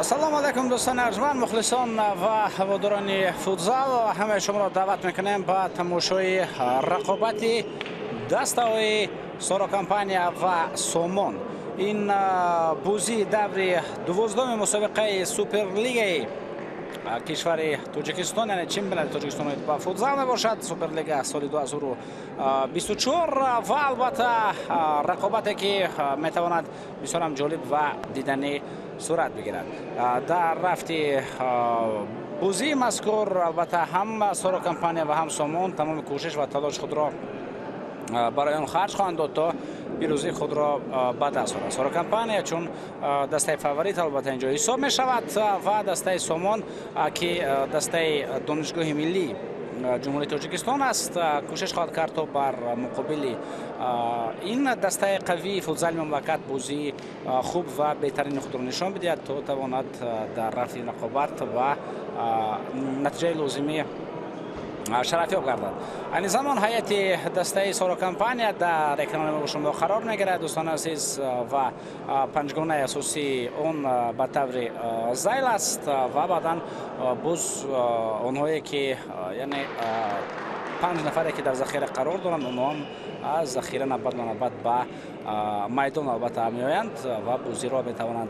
Ассалому алайкум, дӯстони арҷманд, мухлисон ва ҳаводорони футзал. Ҳамаи шуморо даъват мекунем ба тамошои рақобати дастаҳои Соро Компания ва Сомон. Ин бозии даври 12-уми мусобиқаи Суперлигаи кишвари Тоҷикистон, яъне чемпионати Тоҷикистон ба футзал мебошад. Суперлига соли 2024 ва албатта рақобате ки метавонад бисёрам ҷолиб ва диданӣ сурат бигирад. Дар рафти бозии мазкур албатта ҳам Соро Компания ва ҳам Сомон тамоми кӯшиш ва талош худро барои он харҷ хоҳанд дод, то пирӯзии худро ба даст оранд. Соро Компания чун дастаи фаворит албатта инҷо ҳисоб мешавад ва дастаи Сомон, ки дастаи Донишгоҳи миллии Ҷумҳурии Тоҷикистон аст, кӯшиш хоҳад кард, то бар муқобили ин дастаи қавии футзали мамлакат бозии хуб ва беҳтарини худро нишон бидиҳад, то тавонад дар рафти рақобат ва натиҷаи лозимӣ шарафёб гардад. Айни замон ҳайати дастаи Соро Компания дар экрани мо шумо қарор мегирад, дӯстони азиз, ва панҷгонаи асосии он ба таври зайл аст ва баъдан боз онҳое ки, яъне панҷ нафаре ки дар захира қарор доранд, онҳоам аз захира навбат ба навбат ба майдон албатта меоянд ва бозиро метавонанд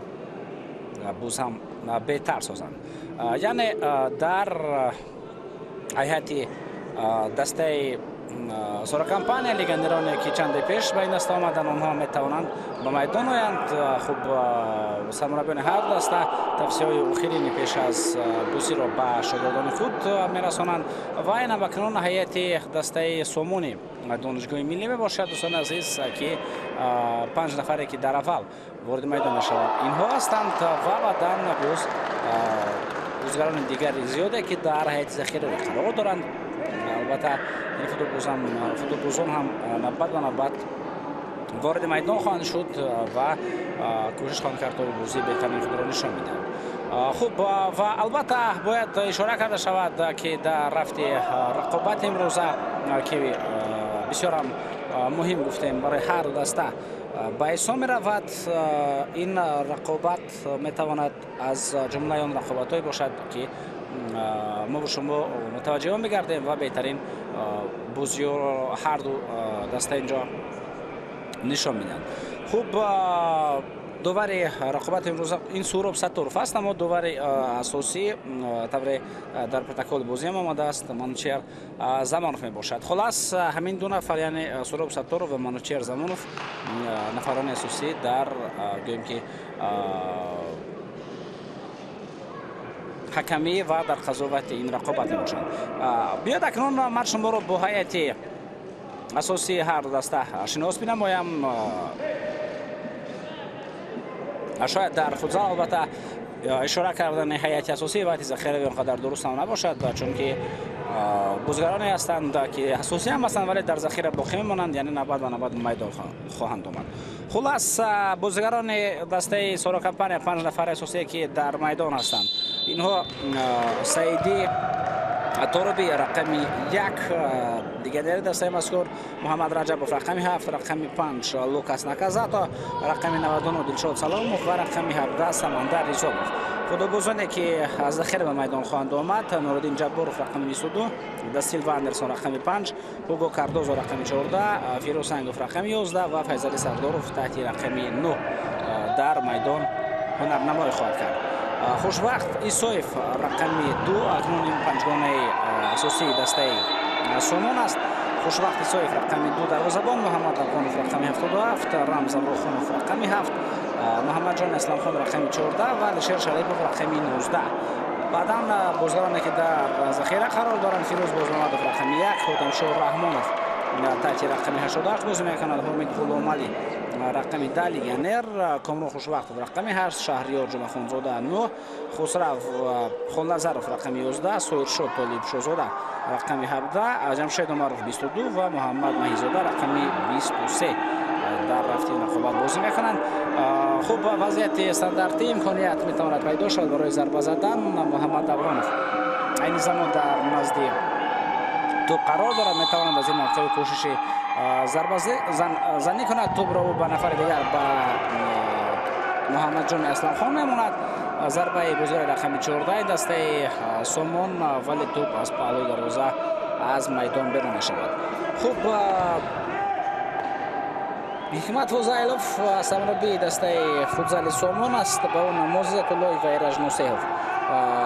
боз ҳам беҳтар созанд. Яъне дар ҳайати дастаи Соро Компания легионероне ки чанде пеш ба ин даста омаданд, онҳо метавонанд ба майдон оянд. Хуб, сармураббиёни ҳар даста тавсияҳои охирини пеш аз бозиро ба шогирдони худ мерасонанд ва инам акнун ҳайати дастаи Сомони Донишгоҳи миллӣ мебошад, дӯстони азиз, ки панҷ нафаре ки дар аввал вориди майдон мешаванд, инҳо ҳастанд ва баъдан боз бозигарони дигари зиёде ки дар ҳайати захиравӣ қарор доранд. Албатта ин футболбозон ҳам навбат ба навбат вориди майдон хоҳанд шуд ва кӯшиш хоҳанд кард, то бозии беҳтарини худро нишон бидиҳанд. Хуб, ва албатта бояд ишора карда шавад, ки дар рафти рақобати имрӯза, ки бисёрам муҳим гуфтем барои ҳар даста ба ҳисоб меравад, ин рақобат метавонад аз ҷумлаи он рақобатҳое бошад, ки мо бо шумо мутаваҷҷеҳ мегардем ва беҳтарин бозиҳоро ҳарду даста инҷо нишон медиҳанд. Хуб, довари рақобати имрӯза ин Суҳроб Сатторов аст, аммо довари асосӣ, тавре дар протоколи бозиам омадааст, Манучер Замонов мебошад. Хулас, ҳамин ду нафар, яъне Суҳроб Сатторов ва Манучер Замонов, нафарони асосӣ дар, гӯем ки, ҳакамӣ ва дар қазовати ин рақобат мебошанд. Биёд, акнун ман шуморо бо ҳайати асосии ҳар даста шинос бинамоям. Шояд дар футзал албатта ишора кардани ҳайати асосӣ ва ҳайати захиравӣ он қадар дуруст ҳам набошад, чунки бозигароне ҳастанд, ки асосӣ ҳам ҳастанд, вале дар захира боқӣ мемонанд, яъне навбат ба навбат майдон хоҳанд омад. Хулас, бозигарони дастаи Соро Компания, панҷ нафари асосие ки дар майдон ҳастанд, инҳо: Саидӣ Торуби рақами 1, легионери дастаи мазкур, Муҳаммад Раҷабов рақами 7, рақами 5 Лукас Наказато, рақами 99 Дилшод Саломов ва рақами 17 Самандар Ризобов. Футболбозоне ки аз захира ба майдон хоҳанд омад: Нуриддин Ҷабборов рақами 22, да Силва Андерсон рақами 5, Ҳуго Кардозо рақами 14, Фирӯз Сангов рақами 11 ва Файзали Сардоров таҳти рақами 9 дар майдон ҳунарнамоӣ хоҳад кард. Хушвақт Исоев рақами 2, акнун ин панҷгонаи асосии дастаи Сомон аст. Хушвақт Исоев рақами 2 дарвозабон, Муҳаммад Афғонов рақами 77, Рамзан Рухонов рақами 7, Муҳаммадҷон Исламхон рақами 14 ва Алишер Шарипов рақами 19. Баъдан бозигароне ки дар захира қарор доранд: Фирӯз Бозмамадов рақами 1, Хотамшоҳ Раҳмонов таҳти рақами 88 бозӣ мекунад, Ҳомид Ғуломалӣ рақами 10 легионер, Комрон Хушвақтов рақами 8, Шаҳриёр Ҷумъахонзода 9, Хусрав Хонназаров рақами 11, Соиршод Толибшозода рақами 17, Ҷамшед Умаров 22 ва Муҳаммад Маҳизода рақами 23 дар рафти рақобат бозӣ мекунанд. Хуб, вазъияти стандартӣ, имконият метавонад пайдо шавад барои зарба задан. Муҳаммад Давронов айни замон дар назди тӯб қарор дорад, метавонад аз ин мавқеи кӯшиши зарбазанӣ кунад. Тӯбро ба нафари дигар, ба Муҳаммадҷони Асланхон мемонад. Зарбаи бозигари рақами 14 дастаи Сомон, вале тӯп аз паҳлӯи дарвоза аз майдон берун мешавад. Хуб, Ҳикмат Фузайлов сармураббии дастаи футзали Сомон аст. Ба ӯ Намозизатуллоев ва Эраҷ Нусеҳов,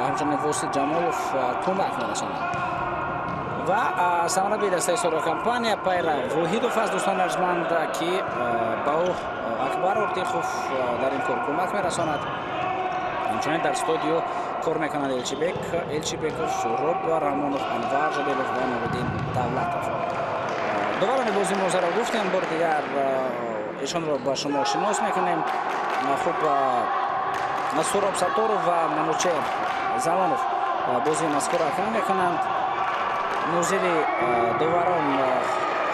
ҳамчунин Восил Ҷамолов кӯмак мерасонанд. Ва сармураббии дастаи Соро Компания Пайра Воҳидов аст, дӯстони арҷманд, ки ба ӯ Акбар Ортихов дар ин кор кӯмак мерасонад. Ҳамчунин дар студио кор мекунанд Элчибек Элчибеков, Суҳроб Раҳмонов, Анвар Ҷалилов ва Нуриддин Давлатов. Доварони бозии мозаро гуфтем, бори дигар эшонро ба шумо шинос мекунем. Хуб, Суроб Сатторов ва Манучер Замонов бозии мазкурро ҳакамӣ мекунанд. Нозири доварон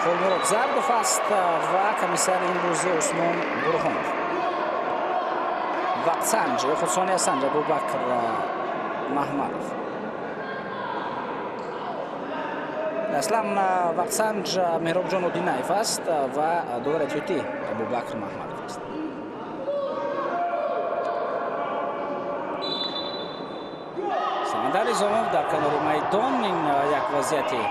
Холмурод Зардов аст ва комиссари ин бозӣ Усмон Бурхонов. Вақтсанҷ ё худ сониясанҷ Абубакр Маҳмадов. Аслан вақтсанҷ Меҳробҷон Одинаев аст ва довари тиётӣ Абубакр Маҳмадов аст. Самандар Изомов дар канори майдон. Ин як вазъияти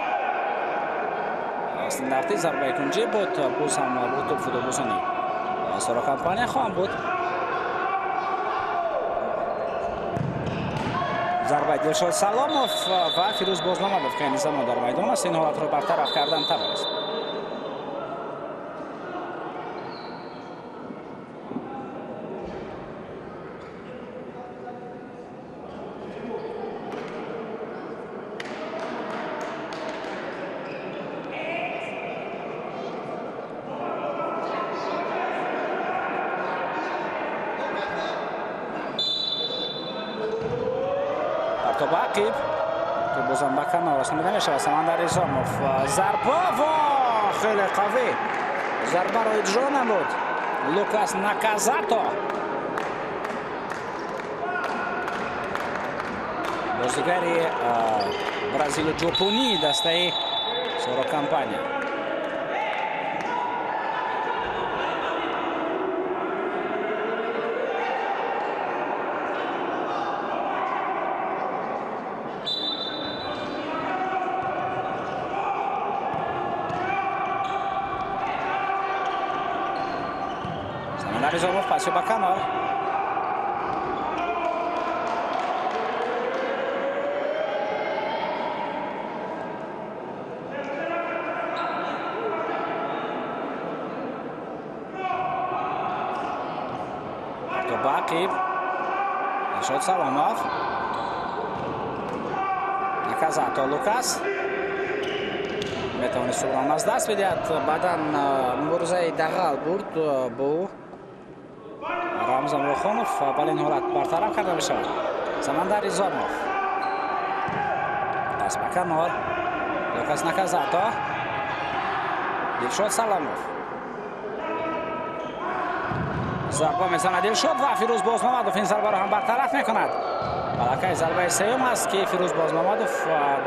стандарти зарбаи кунҷӣ буд. Боз ҳам бо тӯп футболбозони Соро Компания хоҳанд буд. Зарбаи Дилшод Саломов ва Фирӯз Бозмамадов, ки айни замон дар майдон аст, ин ҳолатро бартараф кардан тавонист. Ақиб то бозам ба канор расонида мешавад. Самандар Изомов зарба ва хеле қавӣ зарбаро иҷро намуд Лукас Наказато, бозигари бразилу ҷопонии дастаи Соро Компания. Изомов паси ба канор. Ба ақиб Дилшод Саломов, Наказато Лукас метавонист тӯпро аз даст бидиҳад. Баъдан муборизаи дағал бурд бо Рамзан Рухонов, вале ин ҳолат бартараф карда мешавад. Самандар Изомов пас ба канор, Лукас Наказато, Дилшод Саломов зарба мезанад Дилшод ва Фирӯз Бозмамадов ин зарбаро ҳам бартараф мекунад. Балакай зарбаи сеюм аст, ки Фирӯз Бозмамадов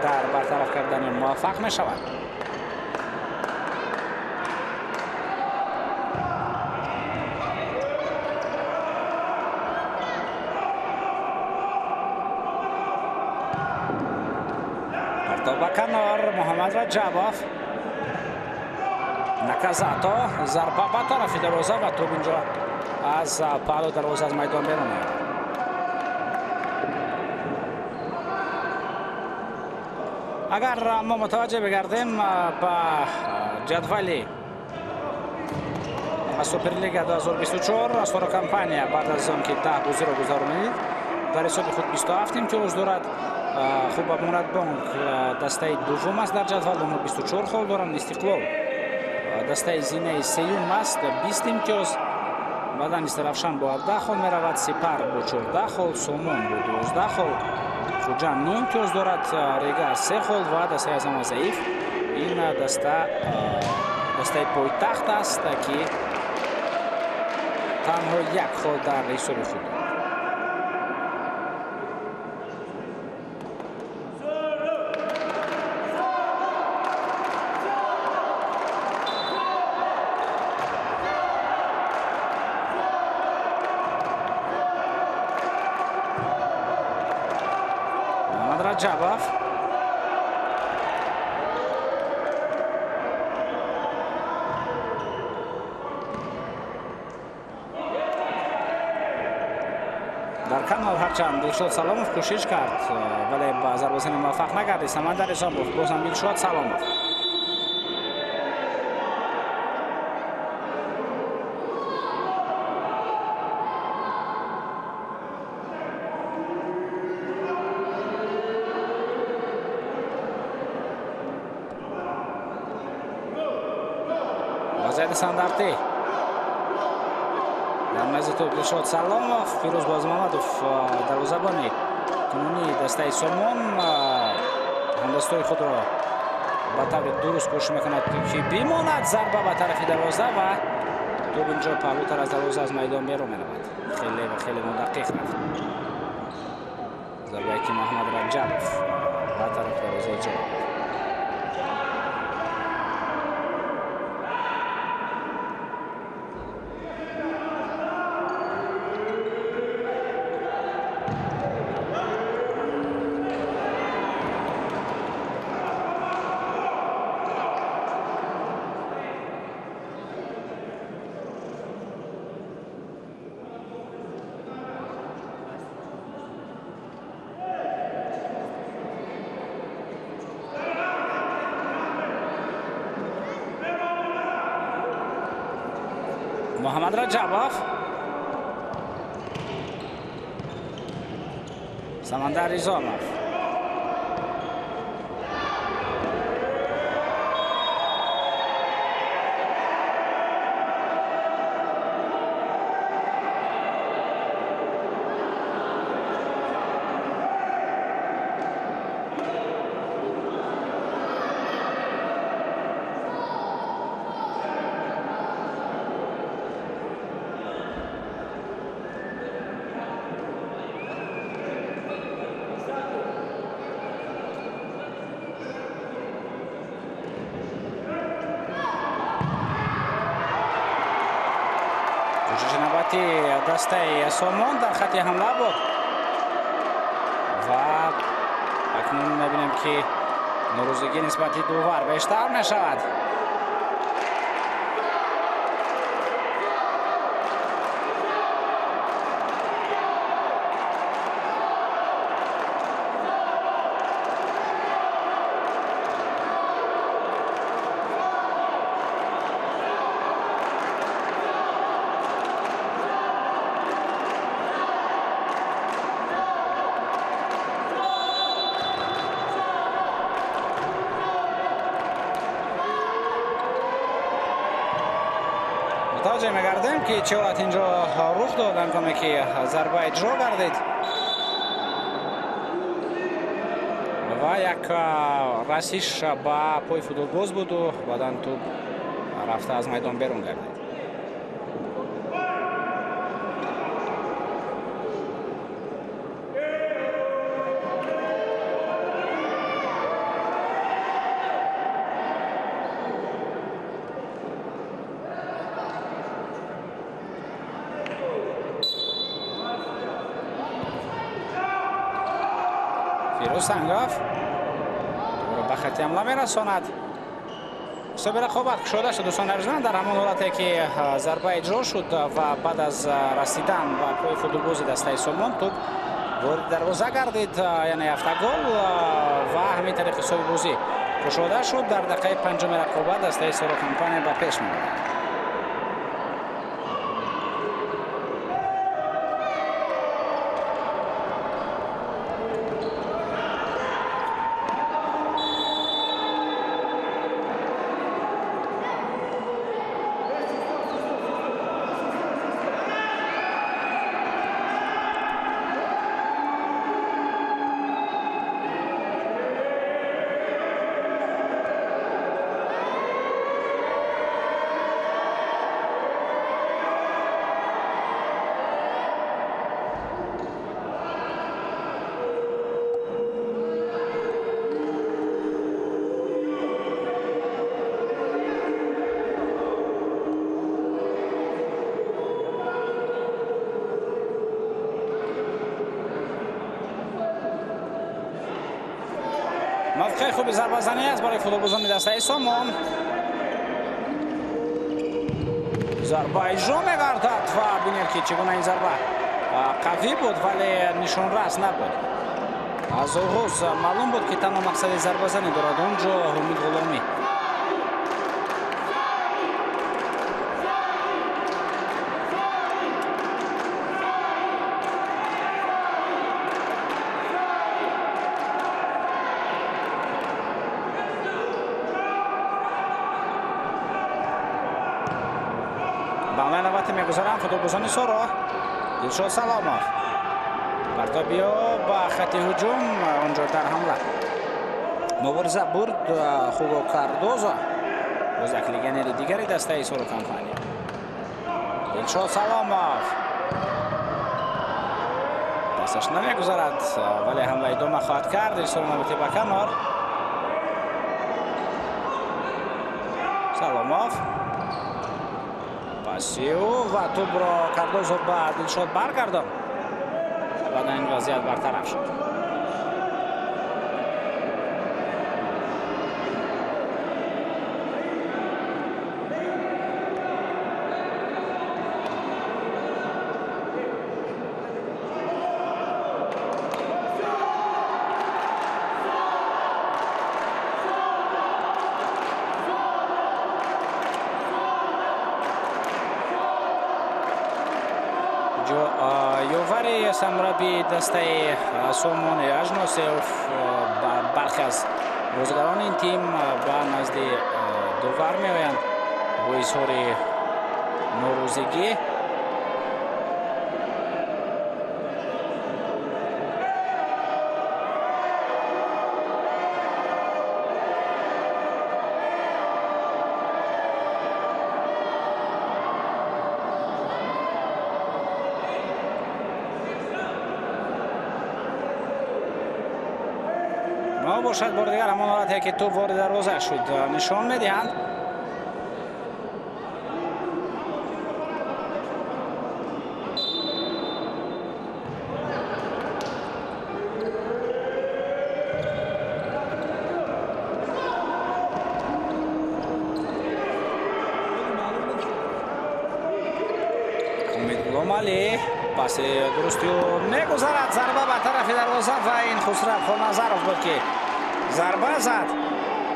дар бартараф кардани муваффақ мешавад. Ба канор Муҳаммад Раҷабов, Наказато, зарба ба тарафи дарвоза ва тӯп инҷо аз паҳлӯи дарвоза аз майдон берун меояд. Агар мо мутаваҷҷеҳ бигардем ба ҷадвали Суперлига 2024, Соро Компания баъд аз он ки 10 бозиро гузаронид, дар ҳисоби худ 27 имтиёз дорад. Хуб, Амонатбонк дастаи дуввум аст дар ҷадвал, онҳо 24 хол доранд. Истиқлол дастаи зинаи сеюм аст, 20 имтиёз. Баъдан Истаравшан бо 17 хол меравад, Сипар бо 14 хол, Сомон бо 12 хол, Хуҷанд 9 имтиёз дорад, Регар 3 хол ва дастаи аз ҳама заиф ин дастаи пойтахт аст, ки танҳо як хол дар ҳисоби худ дорад. Раҷабов. Дар канор ҳарчанд Дилшод Саломов кӯшиш кард, вале ба зарбазанӣ муваффақ нагардид. Самандар Исомов, боз ҳам Дилшод Саломов. Вазъияти стандартӣ дар мезди тӯб Дилшод Саломов, Фирӯз Бозмамадов, дарвозабони кунунии дастаи Сомон, ҳамдастои худро ба таври дуруст кӯшиш мекунад, ки бимонад. Зарба ба тарафи дарвоза ва тӯб инҷо паҳлӯтар аз дарвоза аз майдон берун меравад. Хеле ва хеле нодақиқ рафт зарбае, ки Муҳаммад Раҷабов ба тарафи дарвоза иҷро кард. Муҳаммад Раҷабов, Самандар Изомов. Кӯшиши навбати дастаи Сомон дар хати ҳамла буд ва акнун мебинем, ки норозигӣ нисбати дувар бештар мешавад. Мутаваҷҷеҳ мегардем, ки чӣ ҳолат инҷо рух дод, ҳангоме ки зарба иҷро гардид ва як расиш ба пои футболбоз буду баъдан тӯб рафта аз майдон берун гардид. Фирӯз Сангов ба хати ҳамла мерасонад. Ҳисоби рақобат кушода шуд, дӯстон арҷманд, дар ҳамон ҳолате ки зарба иҷро шуд ва баъд аз расидан ба пои футболбози дастаи Сомон тӯб вориди дарвоза гардид, яъне автогол, ва ҳамин тариқ ҳисоби бозӣ кушода шуд. Дар дақиқаи панҷуми рақобат дастаи Соро Компания ба пеш меравад. Мавқеи хуби зарбазанӣ аст барои футболбозони дастаи Сомон. Зарба иҷро мегардад ва бинед, ки чӣ гуна ин зарба қавӣ буд, вале нишонрас набуд. Аз оғоз маълум буд, ки танҳо мақсади зарбазанӣ дорад он ҷо Ҳумид Ғуломӣ. Мегузаранд футболбозони Соро. Дилшод Саломов партобиё ба хати ҳуҷум, онҷо дар ҳамла мубориза бурд Хуго Кардозо, боз як легионери дигари дастаи Соро компания. Дилшод Саломов дасташ намегузарад, вале ҳамла идома хоҳад кард. Ирсоли навбатӣ ба канор. Саломов пасиу ва тӯбро Кардозо ба Дилшод баргардонд. Баъдан ин вазъият бартараф шуд. Ёвари сармураббии дастаи Сомон Ажносев бархе аз бозигарони ин тим ба назди довар меоянд бо изҳори норӯзигӣ. Бошад бори дигар ҳамон ҳолате, ки тӯб ворид дарвоза шуд, нишон медиҳанд. Умид Ғуломалӣ паси дурусти ӯ мегузарад, зарба ба тарафи дарвоза ва ин Хусрав Хоназаров буд, ки зарба зад.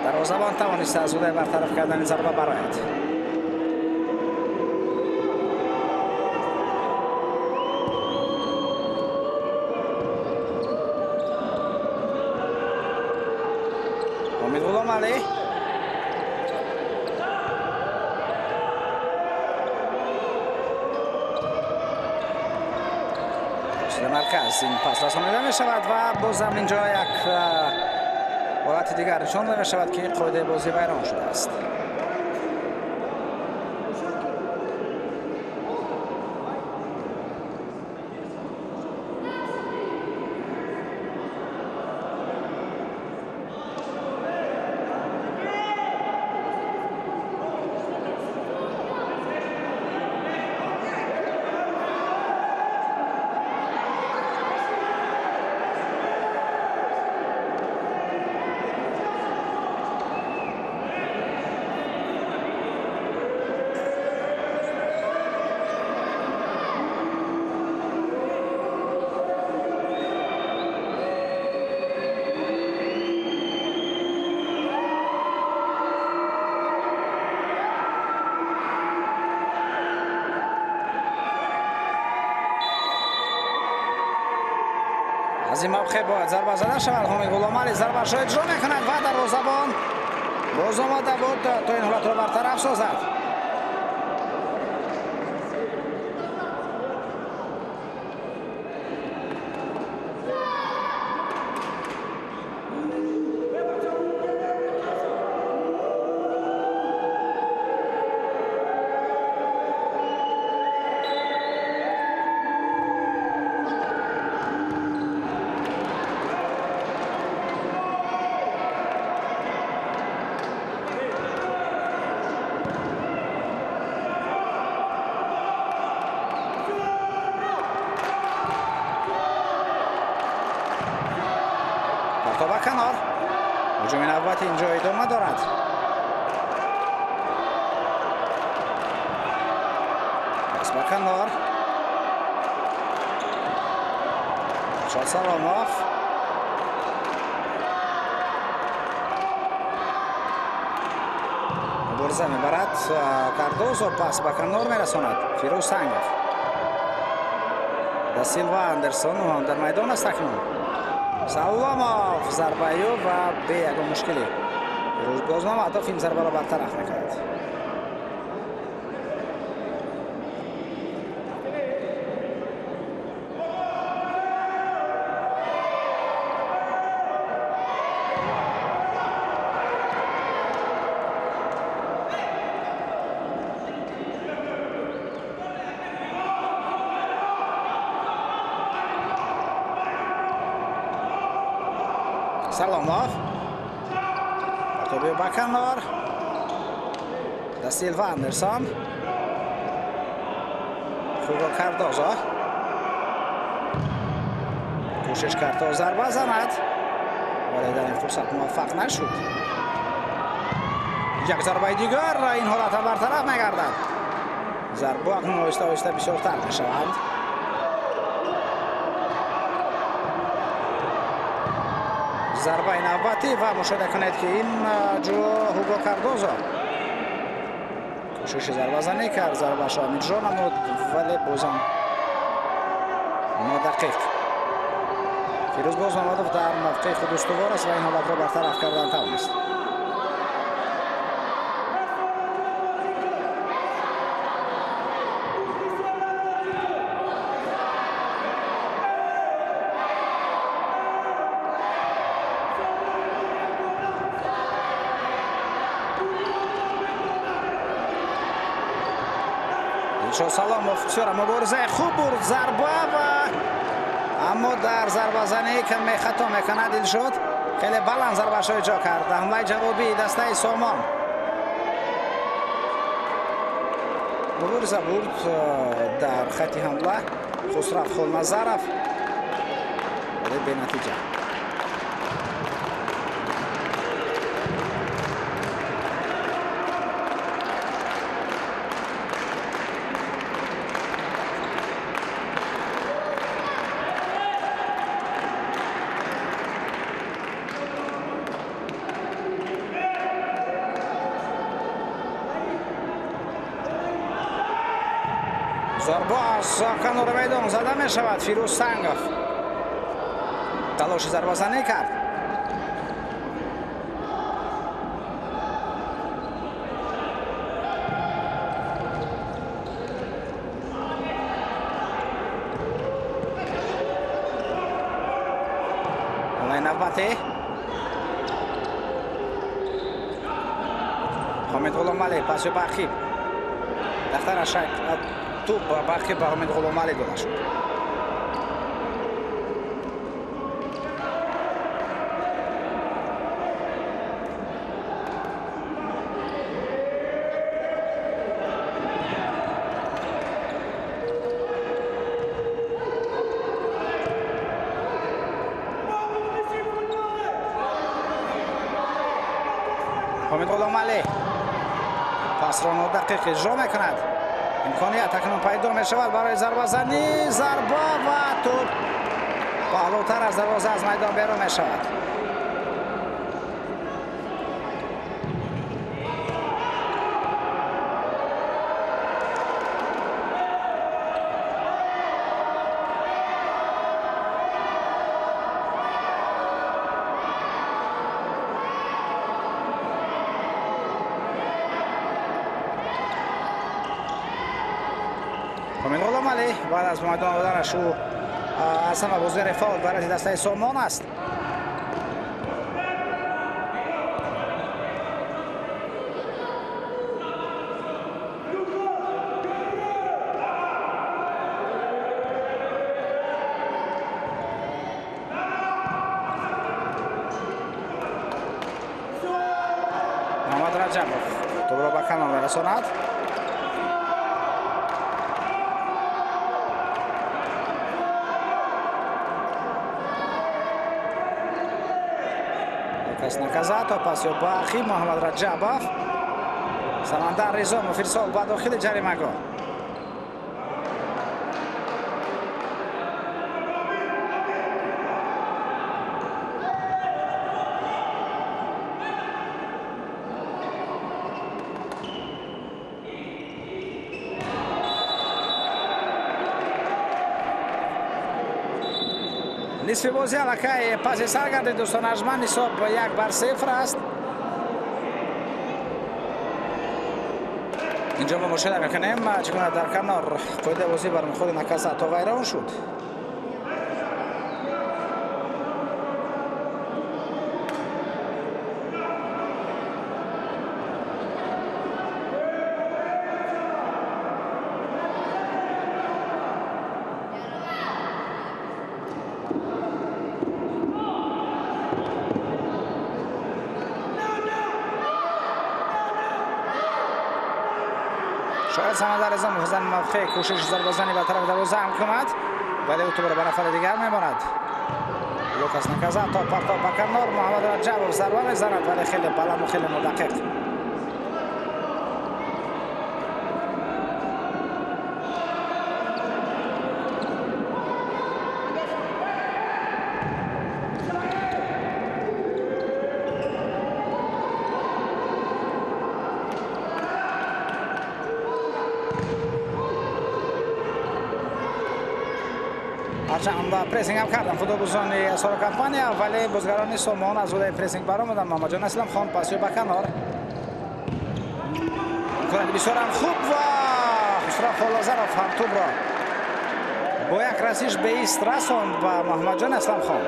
Дарвозабон тавонист аз ӯдай бартараф кардани зарба барояд. Умид Ғуломалӣ марказ ин пас расонида мешавад ва бозам инҷо як ҳолати дигар нишон дода мешавад, ки қоидаи бозӣ вайрон шудааст. Аз ин мавқеъ бояд зарба зада шавад. Ҳомид Ғуломалӣ зарбашро иҷро мекунад ва дарвозабон боз омада буд то ин ҳолатро бартараф созад. Ба канор. Ҳуҷуми навбати инҷо идома дорад. Пас ба канор. Шод Саломов. Мубориза мебарад Кардозо, пас ба канор мерасонад Фирӯз Сангов. Да Силва Андерсон ҳам дар майдон аст акнун. Саломов зарбаю ва бе ягон мушкилӣ. Фирӯз Бозмамадов ин зарбаро бартараф мекунад. Саломов. Партоби ба канор. Да Силва Андерсон. Хуго Кардозо. Кӯшиш кард то зарба занад, вале дар ин фурсат муваффақ нашуд. Як зарбаи дигар, ин ҳолат ҳам бартараф мегардад. Зарбо акнун оҳиста оҳиста бисёртар мешаванд. Зарбаи навбатӣ ва мушоҳида кунед, ки ин ҷо Ҳуго Кардозо кӯшиши зарбазанӣ кард, зарбаашро иҷро намуд, вале бозам нодақиқ. Фирӯз Бозмамадов дар мавқеи худ устувор аст ва ин ҳолатро бартараф кардан тавонист. Дилшод Саломов бисёр муборизаи хуб бурд, зарба ва аммо дар зарбазанӣ каме хато мекунад Дилшод. Хеле баланд зарбаашро иҷро кард. Ҳамлаи ҷавобии дастаи Сомон. Мубориза бурд дар хати ҳамла Хусрав Холназаров, вале бенатиҷа. Зарба аз канори майдон зада мешавад. Фирӯз Сангов талоши зарбазанӣ кард. Ҳамлаи навбатӣ. Ҳомид Ғуломалӣ паси ба ақиб. Дахтараш توپ باقی با حامد غلامعلی داده شد. حامد غلامعلی پاس را نادقیق اجرا میکند. имконият акнун пайдо мешавад барои зарбазанӣ. Зарба ва тӯп паҳлӯтар аз дарвоза аз майдон берун мешавад. Ҳомид Ғуломалӣ баъд аз майдон омаданаш ӯ аз ҳама бозигари фаъол барои дастаи Сомон аст. Муҳаммад Раҷабов тӯбро ба канор мерасонад. Лукас Наказато пас ё ба ақиб Муҳаммад Раҷабов. Самандар Ризомов ирсол ба дохили ҷаримагоҳ. Нисфи бозӣ аллакай паси сар гардид, дӯстон арҷманд, ҳисоб 1-0 аст. Инҷо мо мушоҳида мекунем чӣ гуна дар канор қоидаи бозӣ бар худи Наказато вайрон шуд. شاید سمندر رضا زن موقع کوشش ضربه‌زنی به طرف دروازه هم کند، ولی او توپ را به نفر دیگر میماند. لوکاس نکازاتو پرتاب به کنار، محمد رجبов ضربه میزند ولی خیلی بلند و خیلی مدقق. هرچند پرسینگ هم کردن فوتبالبازان سارا کمپانیا، ولی بازیگران سومان از عهده پرسینگ برآمدن. محمد جان اسلم خان پاس به کنار، امکانات بسیار هم خوب و خسرو خالنظرов هم توپ را با یک رسیش به ایست رساند و محمد جان اسلم خان.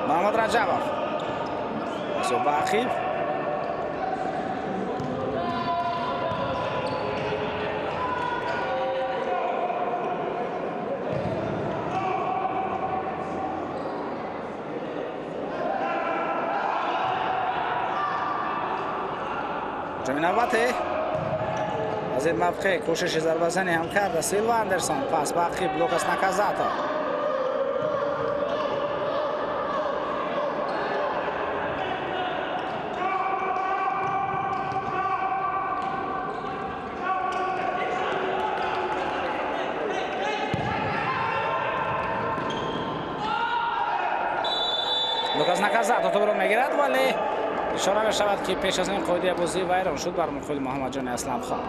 محمد رجبов به عقیب، جامی نوبته از این موقع کوشش ضربه‌زنی هم کرد سیلوا اندرسون، پس به عقیب لوکاس نکازاتو. لوکاس نکازاتو توپ را میگیرد ولی اشاره می شود که پیش از این قاعده بازی وایران شد بر خود محمد جان اسلم خان.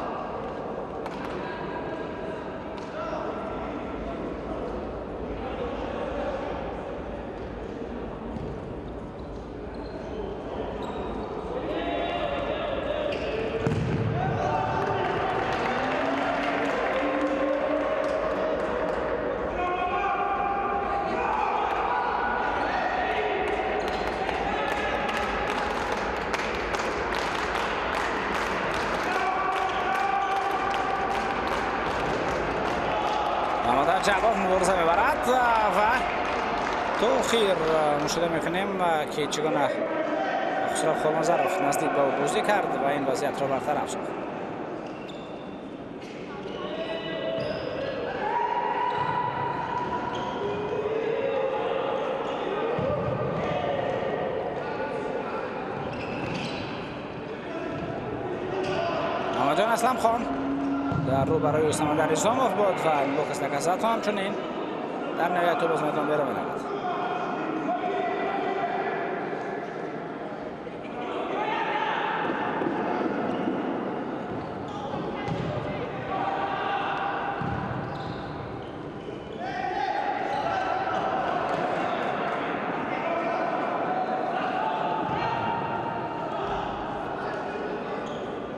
رجبов мубориза мебарад ва то охир мушоҳида мекунем ки чӣ гуна Хусрав Холназаров наздик ба ӯ бозӣ кард ва ин вазъиятро бартараф сохт. محمدجان اسلم خان در رو برای سمندر ریزاموف بود و لوکاس نکازاتو همچنین در نهایت توپ از میدان بیرون می‌رود.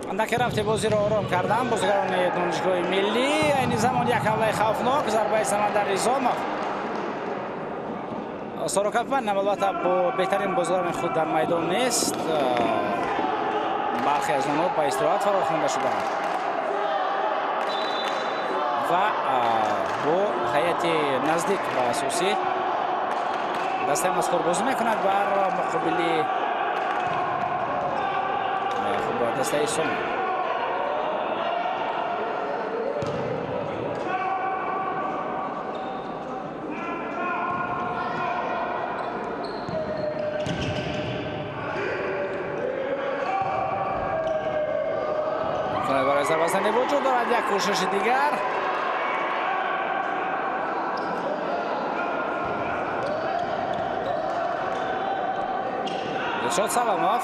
اندکی رفت بازی را آرام کردن بازیگران دانشگاه ملی. این زمان یک حمله خوفناک، ضربه سمندر ریزاموف Сорокапан албатта бо беҳтарин бозигарони худ дар майдон нест. Бархе аз онҳо ба истироҳат фарохонда шудаанд ва бо ҳайати наздик ба асосӣ дастаи мазкур бозӣ мекунад бар муқобили дастаи Сомон. Барои зарбазанӣ вуҷуд дорад як кӯшиши дигар. Дилшод Саломов.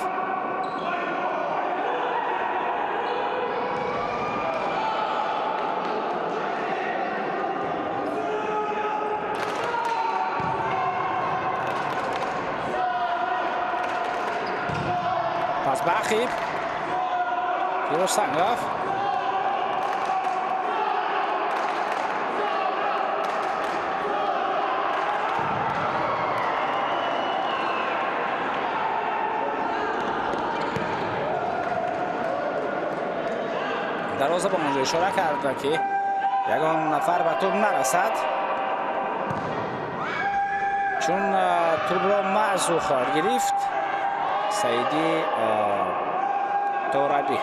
Пас ба ақиб. Фирӯз Сангов. Дарвоза ба онҷо ишора кард, ки ягон нафар ба тӯб нарасад, чун тӯбро маҳз ӯ хоҳад гирифт. Саиди Торабӣ.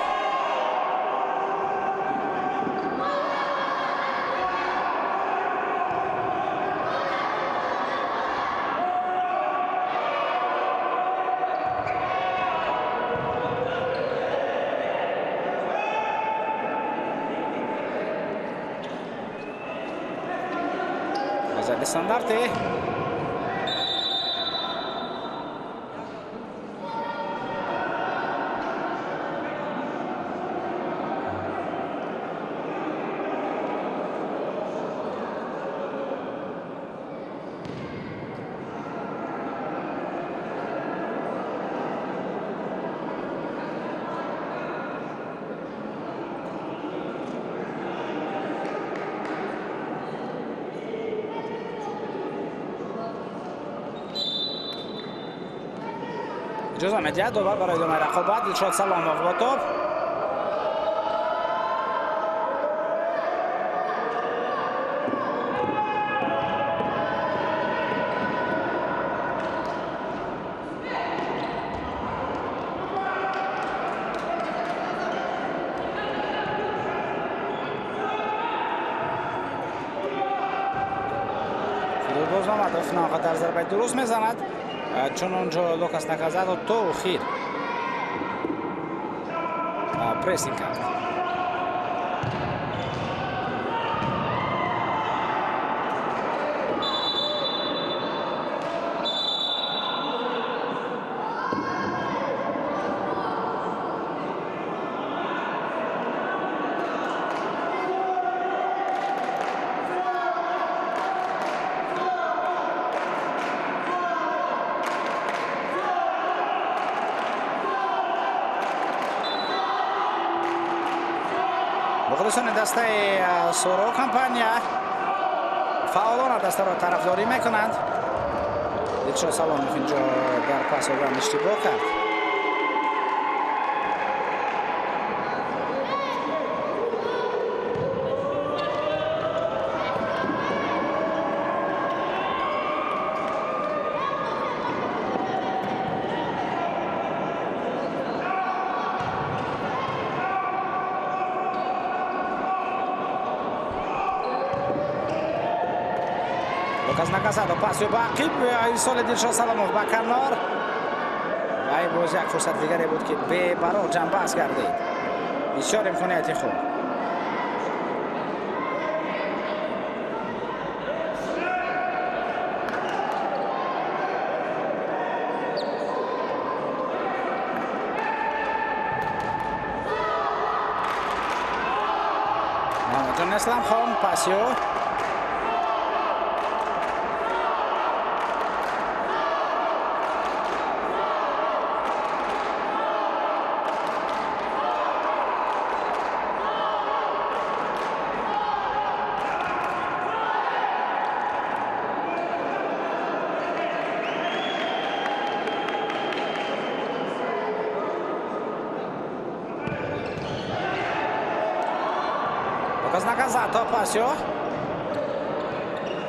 Стандарти. Иҷоза медиҳад довар барои идомаи рақобат. Дилшод Саломов бо тӯб. Фирӯз Бозмамадов наонқадар зарбаи дуруст мезанад, чун онҷо Лукас Наказадо то охир прессинг кард. Мухлисони дастаи Соро компания фаъолона дастаро тарафдорӣ мекунанд. Дилшод Саломов инҷо дар пас додан иштибоҳ кард. Лукас Наказадо пас ба ақиб, ирсоли Дилшод Саломов ба канор. Ва ин боз як фурсати дигаре буд, ки бебарор ҷанбаст гардид. Бисёр имконияти хуб. Муҳаммадҷон Исламхон пасиё. Наказато пасио.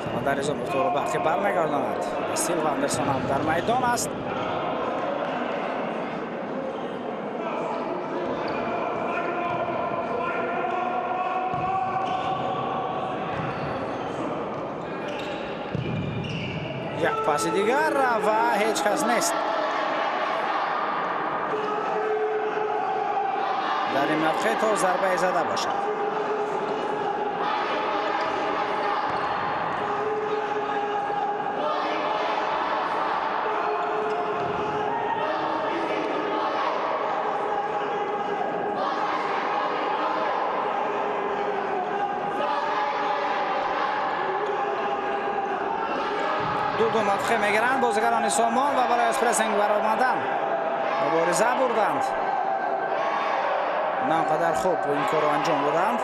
Самандар Изомов тӯбро ба ақиб бармегардонад. Силва Андерсон ҳам дар майдон аст. Як паси дигар ва ҳеҷ кас нест. Дар ин мавқеъ то зарбае зада бошад. Ду мавқеъ мегиранд бозигарони Сомон ва барои аз прессинг баромадан мубориза бурданд. На он қадар хуб ин корро анҷом доданд.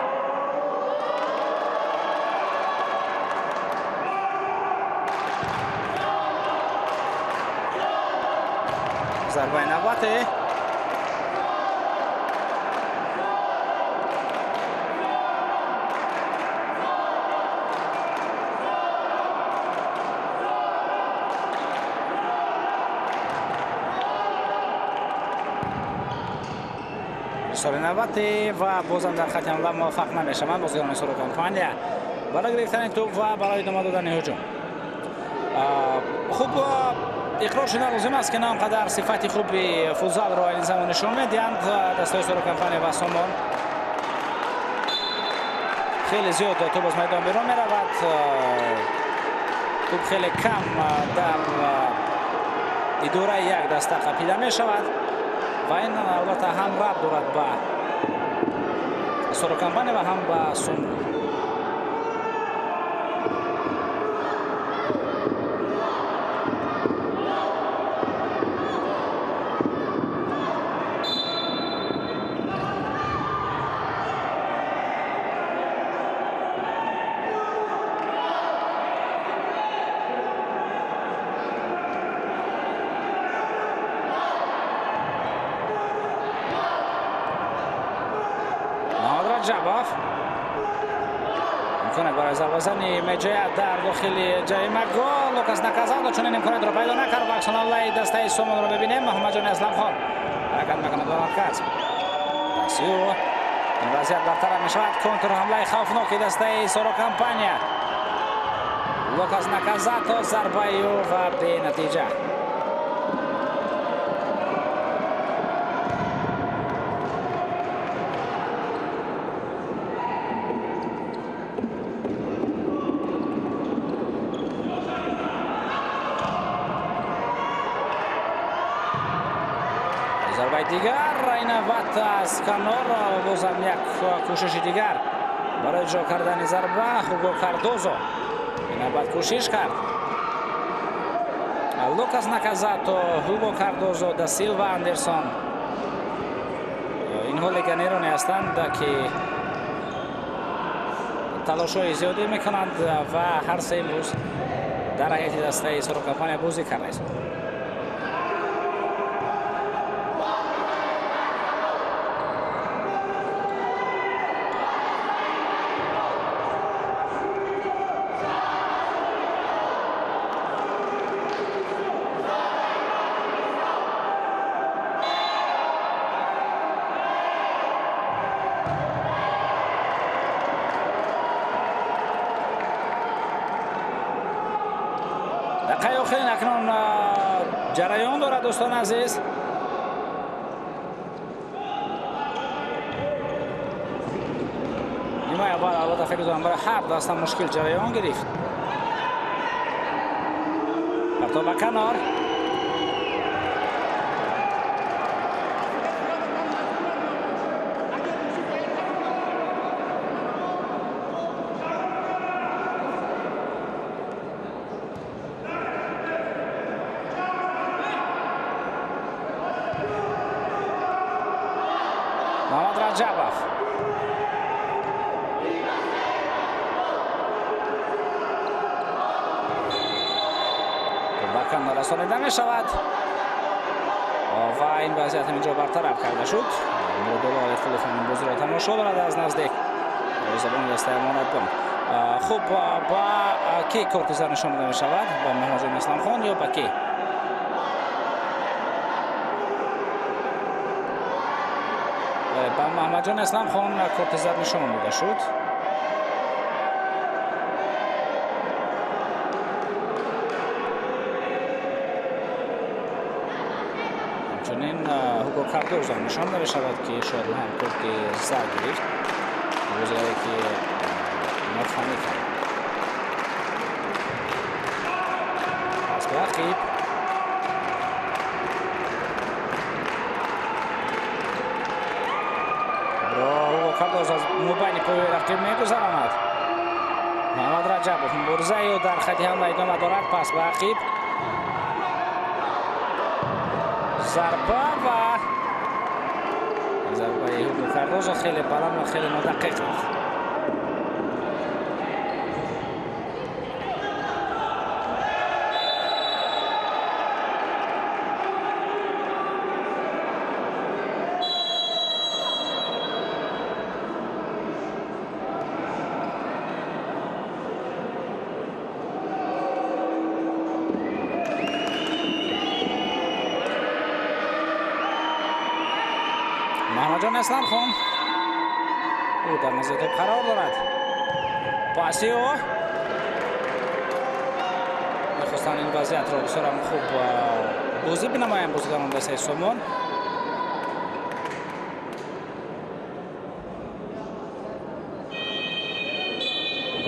Зарбаи навбатӣ. Соли навбатӣ ва бозам дар хати ҳамла муваффақ намешаванд бозигарони Соро Компания барои гирифтани тӯб ва барои идома додани ҳуҷум. Хуб, иқрор шудан лозим аст, ки на он қадар сифати хуби футзалро айни замон нишон медиҳанд дастаи Соро Компания ва Сомон. Хеле зиёд тӯб аз майдон берун меравад. Тӯб хеле кам дар идораи як даста қапида мешавад. Ва ин албатта ҳам рабт дорад ба Соро Компания ва ҳам ба Сомон. Раҷабов имконият барои зарбазани меҷояд дар дохили ҷарима. Гол! Лукас Наказато чунин имкониятро пайдо накард ва аксуламалаи дастаи Сомонро мебинем. Муҳаммадҷони Асламхон ҳаракат мекунад ба марказ. Пасио. Ин вазъият бартараф мешавад. Контрҳамлаи хавфноки дастаи Соро Компания. Лукас Наказато зарбаи ӯ ва бенатиҷа. Зарбаи дигар, ин навбат аз канор, бозам як кӯшиши дигар барои иҷро кардани зарба. Ҳуго Кардозо ин навбат кӯшиш кард. Лукас Наказато, Ҳуго Кардозо, да Силва Андерсон инҳо легионероне ҳастанд, ки талошҳои зиёде мекунанд ва ҳар се имрӯз дар ҳайати дастаи Соро Компания бозӣ карда истодаанд. Дақиқаи охирин акнун ҷараён дорад, дӯстони азиз. Нимаи аввал албатта фикр дорам барои ҳар даста мушкил ҷараён гирифт. Партоб ба канор. Муҳаммад Раҷабов. Ба канор расонида мешавад ва ин вазъият ҳаминҷо бартараф карда шуд. Муродулло Алиқулов ҳамин бозиро тамошо дорад аз наздик. Дарвозабони дастаи Амонатбонк. Хуб, ба ки корти зард нишон дода мешавад? Ба Муҳаммадҷон Исламхон ё ба ки? Ба Муҳаммадҷон Исламхон корти зард нишон дода шуд. Ҳамчунин Ҳуго Кардозо нишон дода мешавад, ки шояд ӯ ҳам корти зард гирифт, бозигаре ки нофаҳмӣ кард. Пас ба ақиб. Ҳуго Кардозо аз мобайни пои рақиб мегузаронад. Муҳаммад Раҷабов муборизаи ӯ дар хати ҳамла идома дорад. Пас ба ақиб. Зарба ва зарбаи Ҳуго Кардозо хеле баланд ва хеле нодақиқ рафт. Муҳаммадҷон Исламхон ӯ дар назди топ қарор дорад. Паси ӯ мехостанд ин вазъиятро бисёрам хуб бозӣ бинамоянд бозигарони дастаи Сомон.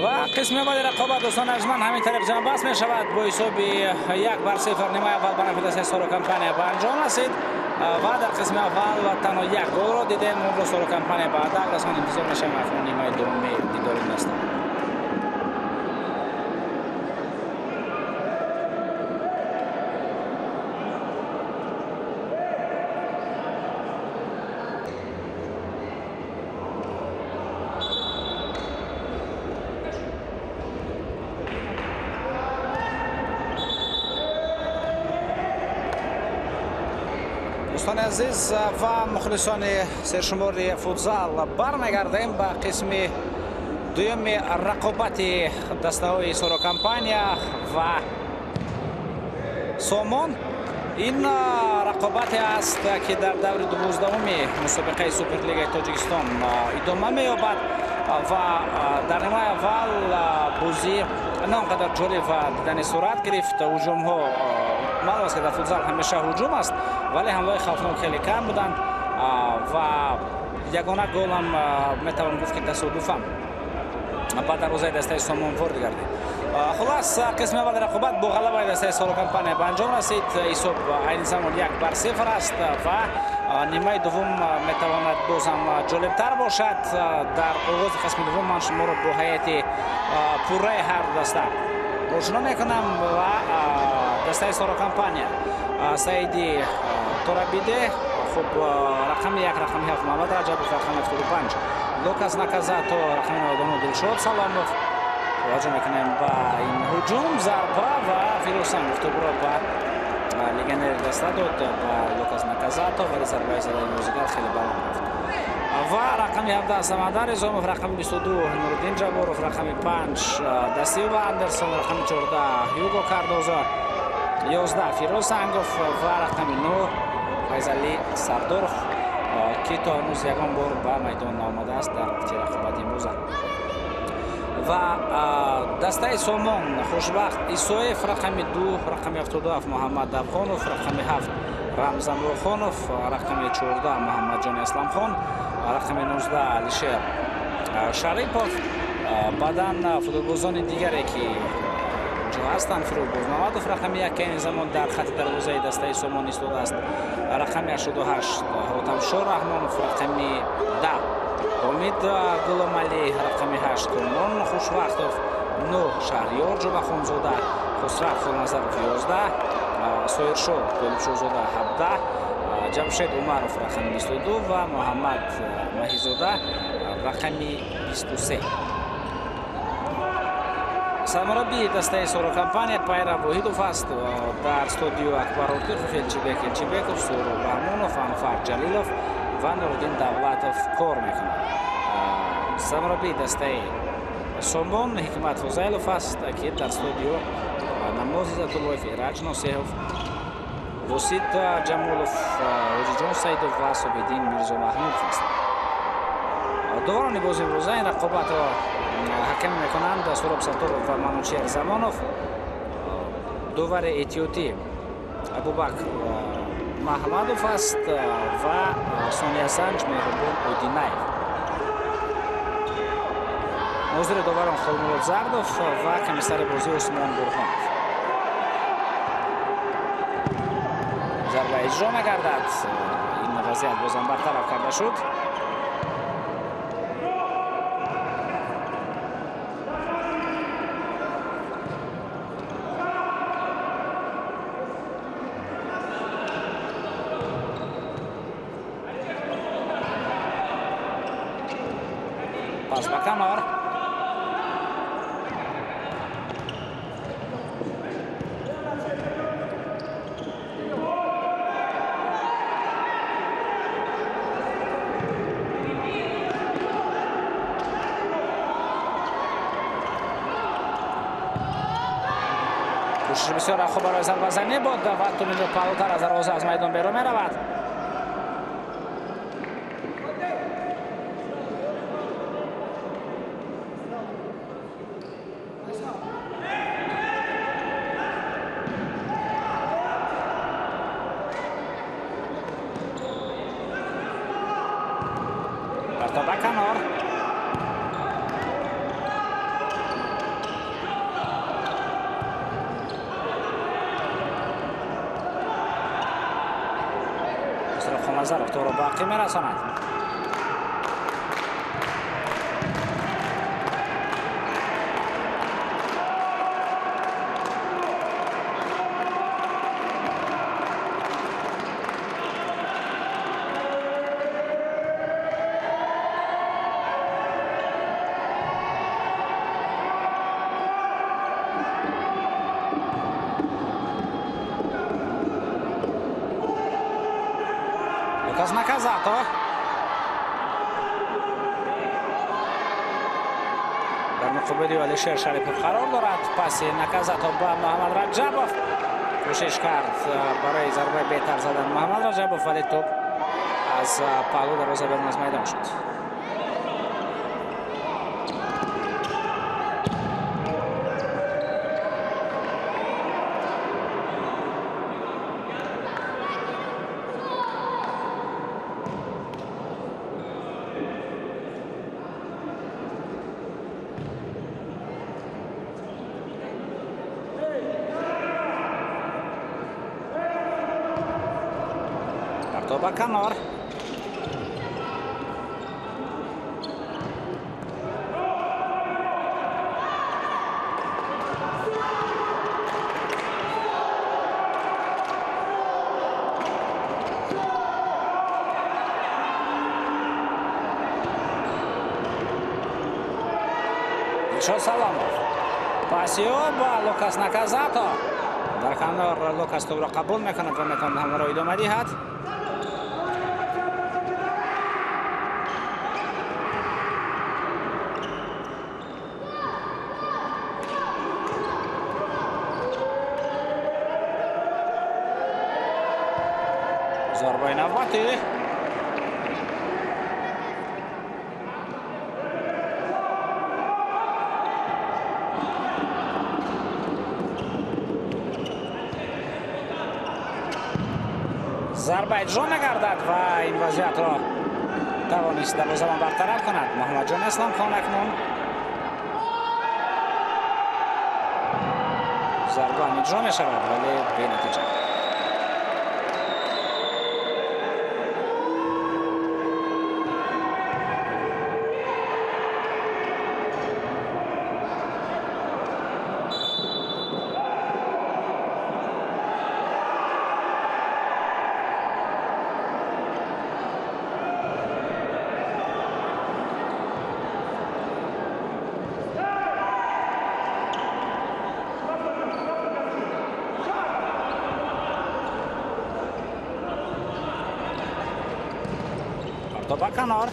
Ва қисми аввали рақобат, дӯстони арҷманд, ҳамин тариқ ҷамъбаст мешавад бо ҳисоби 1-0. Нимаи аввал ба нафъи дастаи Соро Компания ба анҷом расид ва дар қисми аввал танҳо як голро дидем. Онро Соро Компания ба адаб расонд. Интизор мешавем акнун нимаи дуввуми дидори даста. Дӯстони азиз ва мухлисони сершумори футзал, бармегардем ба қисми дуюми рақобати дастаҳои Соро Компания ва Сомон. Ин рақобате аст, ки дар даври 12-уми мусобиқаи Суперлигаи Тоҷикистон идома меёбад ва дар нимаи аввал бозӣ на он қадар ҷолиб ва дидани сурат гирифт. Ҳуҷумҳо маълум аст, ки дар футзал ҳамеша ҳуҷум аст, вале ҳамлаҳои хавфнок хеле кам буданд ва ягона голам метавон гуфт, ки тасодуфан ба дарвозаи дастаи Сомон ворид гардид. Хулас, қисми аввали рақобат бо ғалабаи дастаи Соро Компания ба анҷом расид. Ҳисоб айни замон 1-0 аст ва нимаи дуввум метавонад боз ҳам ҷолибтар бошад. Дар оғози қисми дуввум ман шуморо бо ҳайати пурраи ҳар ду даста ошно мекунам ва дастаи Соро Компания Саиди Торабиде, хуб, рақами 1, рақами 7 Муҳаммад Раҷабов, рақами 75 Лукас Наказато, рақами 99 Дилшод Саломов. Таваҷҷӯҳ мекунем ба ин ҳуҷум, зарба ва Фирӯз Сангов тӯбро ба легионери даста дод, ба Лукас Наказато, вале зарбаи задаи бозигар хеле баланд рафт. Ва рақами 17 Самандар Изомов, рақами 22 Нуриддин Ҷабборов, рақами 5 Дасилва Андерсон, рақами 14 Ҳюго Кардозо, 11 Фирӯз Сангов ва рақами 9 Файзалӣ Сардоров, ки то ҳанӯз ягон бор ба майдон наомадааст дар рақобати имрӯза. Ва дастаи Сомон Хушбахт Исоев, рақами 2, рақами 77 Муҳаммад Афғонов, рақами 7 Рамзан Рухонов, рақами 14 Муҳаммадҷон Исламхон, рақами 19 Алишер Шарипов. Баъдан футболбозони дигаре, ки ҷо ҳастанд, Фирӯз Бозмамадов, рақами 1, ки айни замон дар хати дарвозаи дастаи Сомон истодааст, рақами 88 Ҳотамшо Раҳмонов, рақами 10 Умид Гуломалӣ, рақами 8 Комрон Хушвақтов, 9 Шаҳриёр Ҷумъахунзода, Хусрав Хулназаров 11, Соиршо Толибшозода 17, Ҷамшед Умаров рақами 22 ва Муҳаммад Маҳизода рақами 23. Сармураббии дастаи Соро Компания Пайра Воҳидов аст. Дар студио Акбар Ортиқов, Элчибек Элчибеков, Суҳроб Раҳмонов, Анфар Ҷалилов ва Нуриддин Давлатов кор мекунанд. Сармураббии дастаи Сомон Ҳикмат Фузайлов аст, ки дар студио Намоз Иззатуллоев, Ираҷ Носеҳов, Восит Ҷамолов, Ҳоҷиҷон Саидов ва Собиддин Мирзо Маҳмудов ҳастанд. Доварони бози имрӯза ин рақобатро ҳакамӣ мекунанд Суроб Сатторов ва Манучер Замонов. Довари эҳтиётӣ Абубакр Маҳмадов аст ва Сониясанҷ Меҳрубон Одинаев. Ҳозири доварон Холмурод Зардов ва комиссари бозӣ Усмон Бурҳонов. Зарба иҷро мегардад. Ин вазъият бозам бартараф карда шуд. Пас ба канор. Кӯшиши бисёр хуб барои зарбазанӣ буд ва тӯби паҳлӯтар аз дарвоза аз майдон берун меравад. Ба канор. Хоназаров тӯбро боқӣ мерасонад. Лукас Наказато. Дар муқобили Алишер Шарипов қарор дорад. Паси Наказато ба Муҳаммад Раҷабов. Кӯшиш кард барои зарбаи беҳтар задан Муҳаммад Раҷабов, вале тӯб аз паҳлӯ дарвоза берун аз майдон шуд. Ба канор. Дилшод Саломов. Паси ӯ ба Лукас Наказато. Дар канор Лукас тӯбро қабул мекунад ва метавонад ҳамларо идома диҳад. Зарбаи навбатӣ. Зарба иҷро мегардад ва ин вазъиятро тавонист дарвозабон бартараф кунад. Муҳаммадҷон Исломхон акнун зарба иҷро мешавад, вале бенатиҷа. Ба канор.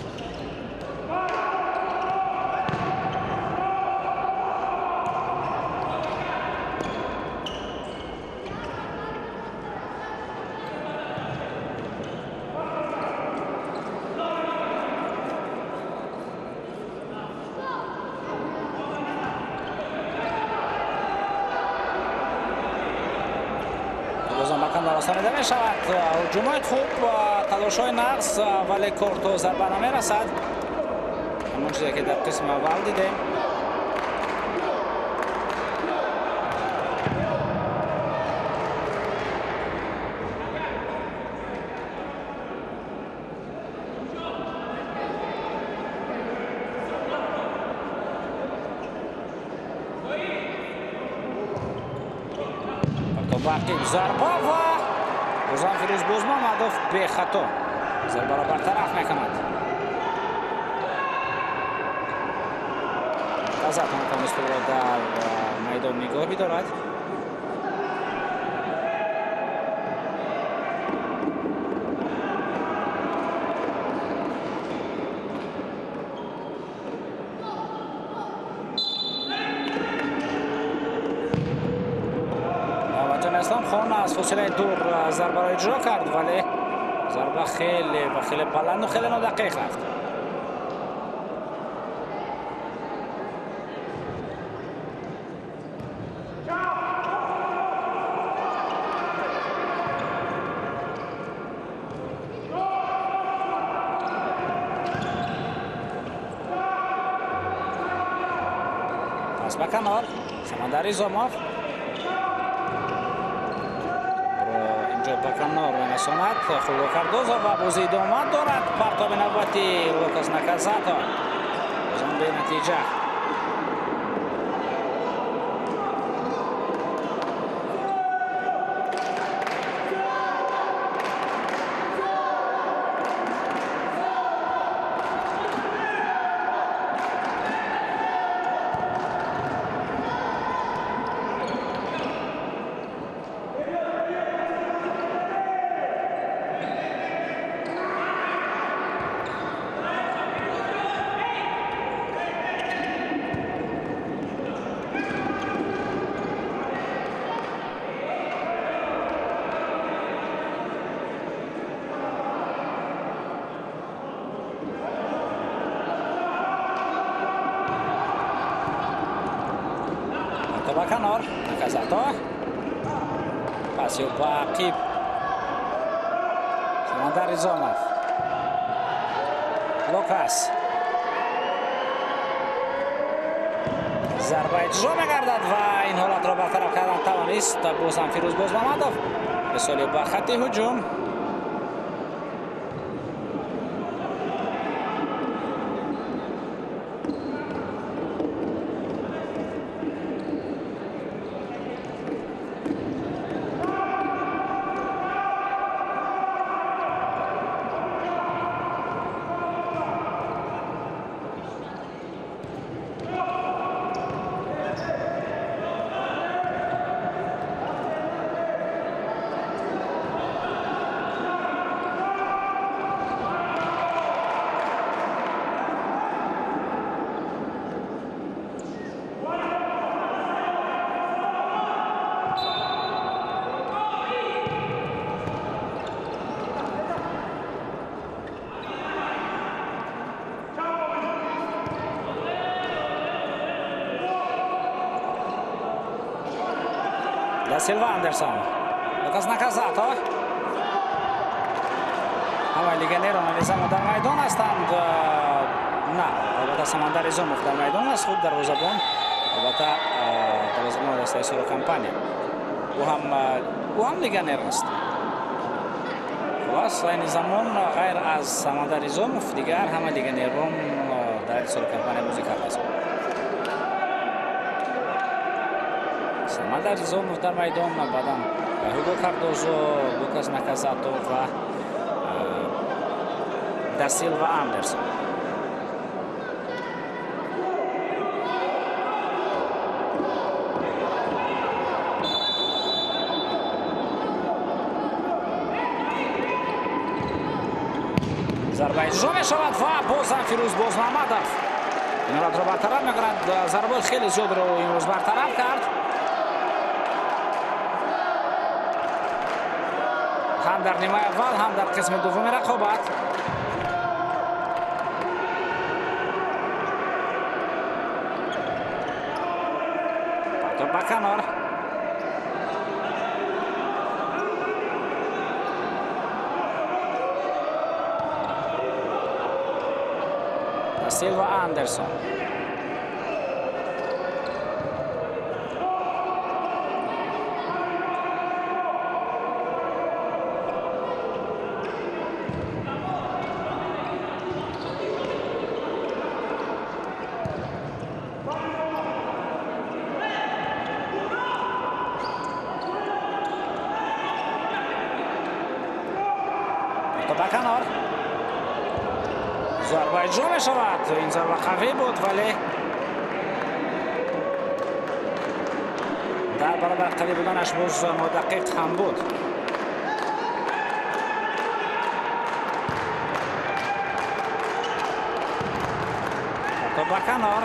ҳам расонида мешавад. Ҳуҷумҳои хуб, талошҳои нағз, вале кор то зарба намерасад. Ҳамон чизе ки дар қисми аввал дидем. Бақиб зарба ва бозам Фирӯз Бозмамадов бехато зарбаро бартараф мекунад. Тазатон тавонист тӯбро дар майдон нигоҳ бидорад. Ислом хон аз фосилаи дур зарбаро иҷро кард, вале зарба хеле ва хеле баланду хеле нодақиқ рафт. Пас ба канор Самандар Изомов ба канор мерасонад. Хулио Кардозо ва бозӣ идома дорад. Партоби навбати Лукас Наказато бозам бенатиҷа. Ба канор Наказато, паси ба ақиб Самандар Изомов, Лукас зарба иҷро мегардад ва ин ҳолатро бартараф кардан тавонист бозам Фирӯз Бозмамадов. Ирсоли ба хатти ҳуҷум. Да Силва Андерсон. Лукас Наказато. Ҳамаи легионерон ализамо дар майдон ҳастанд. На, албатта Самандар Изомов дар майдон аст, хуб дарвозабон, албатта дарвозабони дастаи Соро Компания. Ӯ ҳам легионер аст. Хулас, айни замон ғайр аз Самандар Изомов дигар ҳама легионерон дар Соро Компания бозӣ кардааст. Самандар Изомов дар майдон, баъдан Ҳуго Кардозо, Лукас Наказато ва Да Силва Андерсон. Зарба иҷро мешавад ва бозам Фирӯз Бозмамадов ин ҳолатро бартараф мекунад. Зарбаи хеле зиёдро имрӯз бартараф кард. Ҳам дар нимаи аввал, ҳам дар қисми дуввуми рақобат. Партоб ба канор. Силва Андерсон. Ба канор зарба иҷро мешавад. Ин зарба қавӣ буд, вале дар баробар қавӣ буданаш боз нодақиқ ҳам буд. То ба канор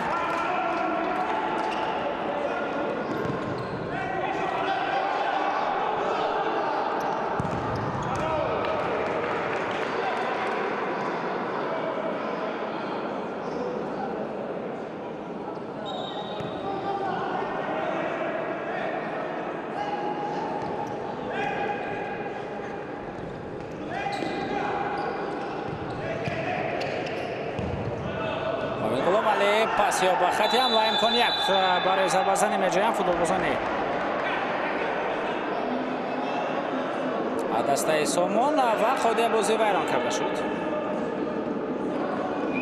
пас ё ба хати ҳам ва имконият барои зарбазанӣ меҷоянд футболбозони дастаи Сомон ва қоидаи бозӣ вайрон карда шуд.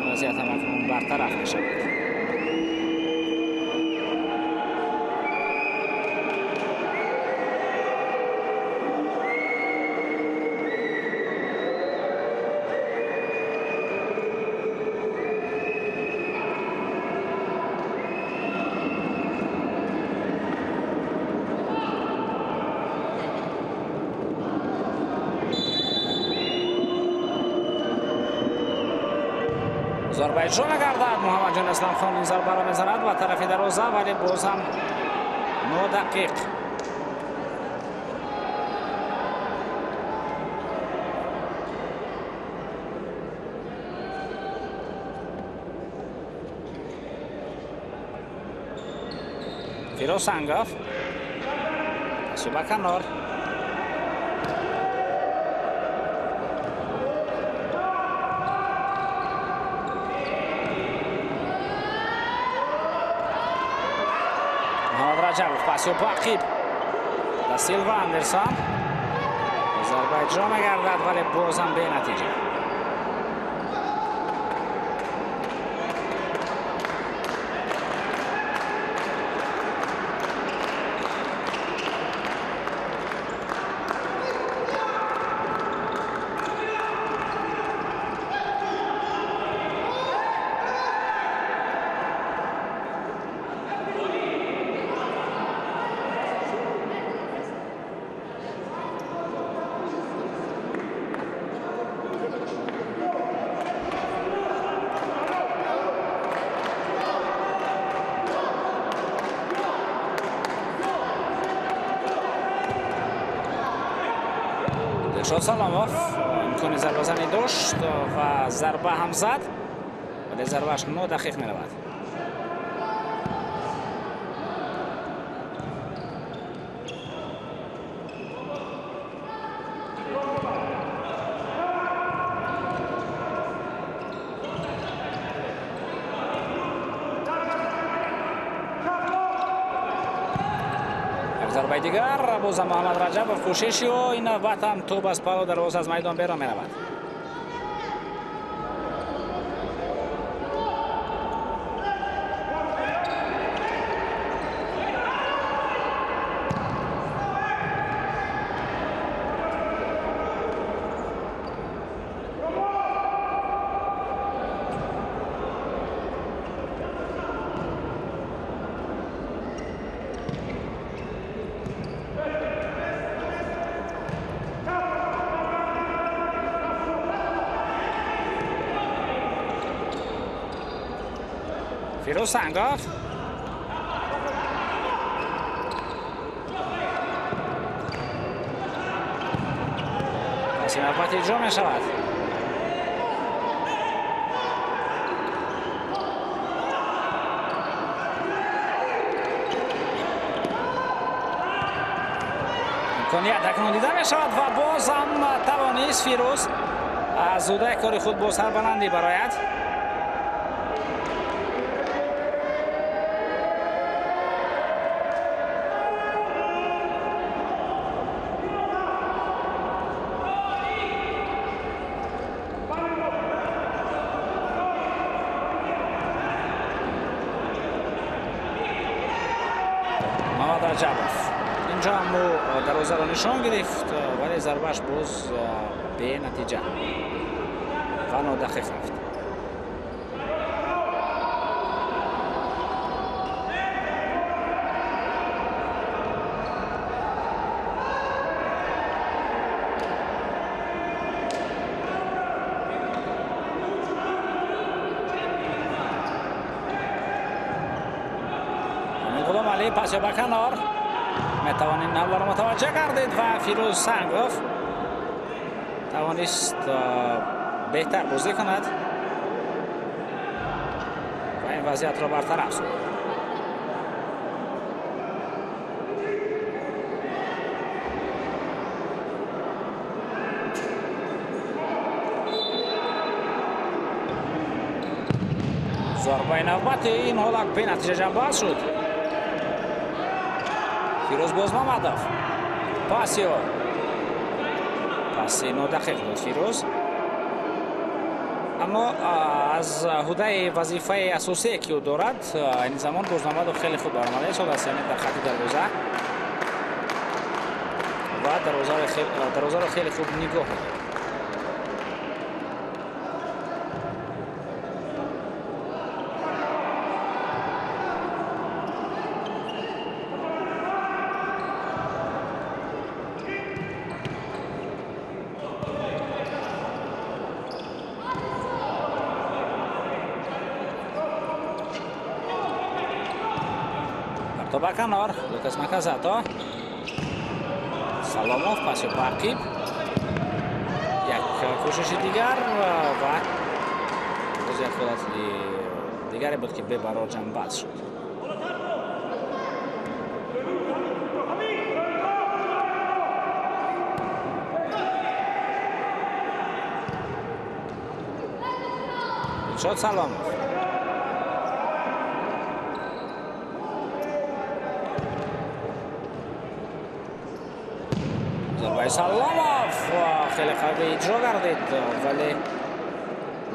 Вазъият ҳам акнун бартараф мешавад. Зарба иҷро мегардад. Муҳаммадҷон Исламхон ин зарбаро мезанад ба тарафи дарвоза, вале боз ҳам нодақиқ. Фирӯз Сангов паси ба канор. Раҷабов пас ё ба ақиб да Силва Андерсон. Зарба иҷро мегардад, вале боз ҳам бенатиҷа. Дилшод Саломов имкони зарбазанӣ дошт ва зарба ҳам зад, вале зарбааш нодақиқ меравад. Зарбаи дигар боз Муҳаммад Раҷабов кӯшиши ӯ, ин навбат ҳам тӯб аз палу дарвоза аз майдон берун меравад. Фирӯз Сангов паси навбат иҷро мешавад. Имконият акнун дида мешавад ва боз ҳам тавонист Фирӯз аз зудаи кори худ бо сарбаландӣ барояд. Раҷабов. Инҷо ҳам ӯ дарвозаро нишон гирифт, вале зарбааш боз бенатиҷа ва нодақиқ рафт. Ғуломалӣ пас ба канор метавон ин ҳамларо мутаваҷҷеҳ гардид ва Фирӯз Сангов тавонист беҳтар бозӣ кунад ва ин вазъиятро бартараф сохт. Зарбаи навбати ин ҳолат бенатиҷа ҷанбаз шуд. Фирӯз Бозмамадов. Пасио. Паси нодақиқ буд Фирӯз. Аммо аз ҳудаи вазифаи асосие ки ӯ дорад, ин замон Бозмамадов хеле хуб баромада истодааст, яъне дар хати дарвоза ва дарвозаро хеле хуб нигоҳ медорад. Ба канор Лукас Наказато. Саломов паси ба ақиб. Як кӯшиши дигар ва боз як ҳолати дигаре буд ки бебарор ҷанбаз шуд. Дилшод Саломов. Саломов хеле қавӣ иҷро гардид, вале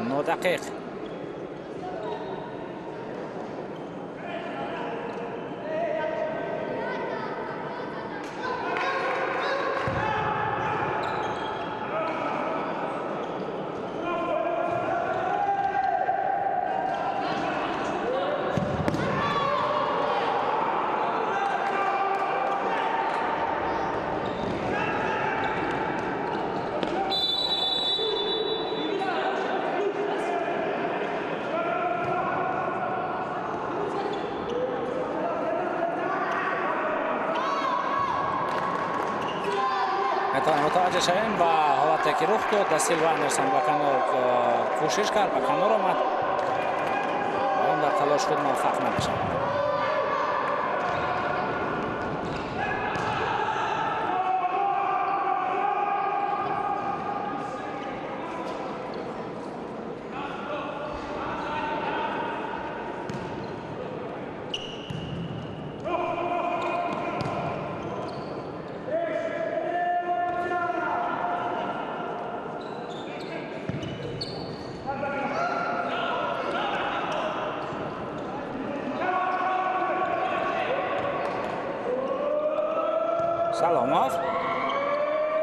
нодақиқ. Мутаваҷҷеҳ шавем ба ҳолате ки рух дод. Да Силва Андерсон ба канор кӯшиш кард, ба канор омад ва он дар талош худ муваффақ намешавад. Саломов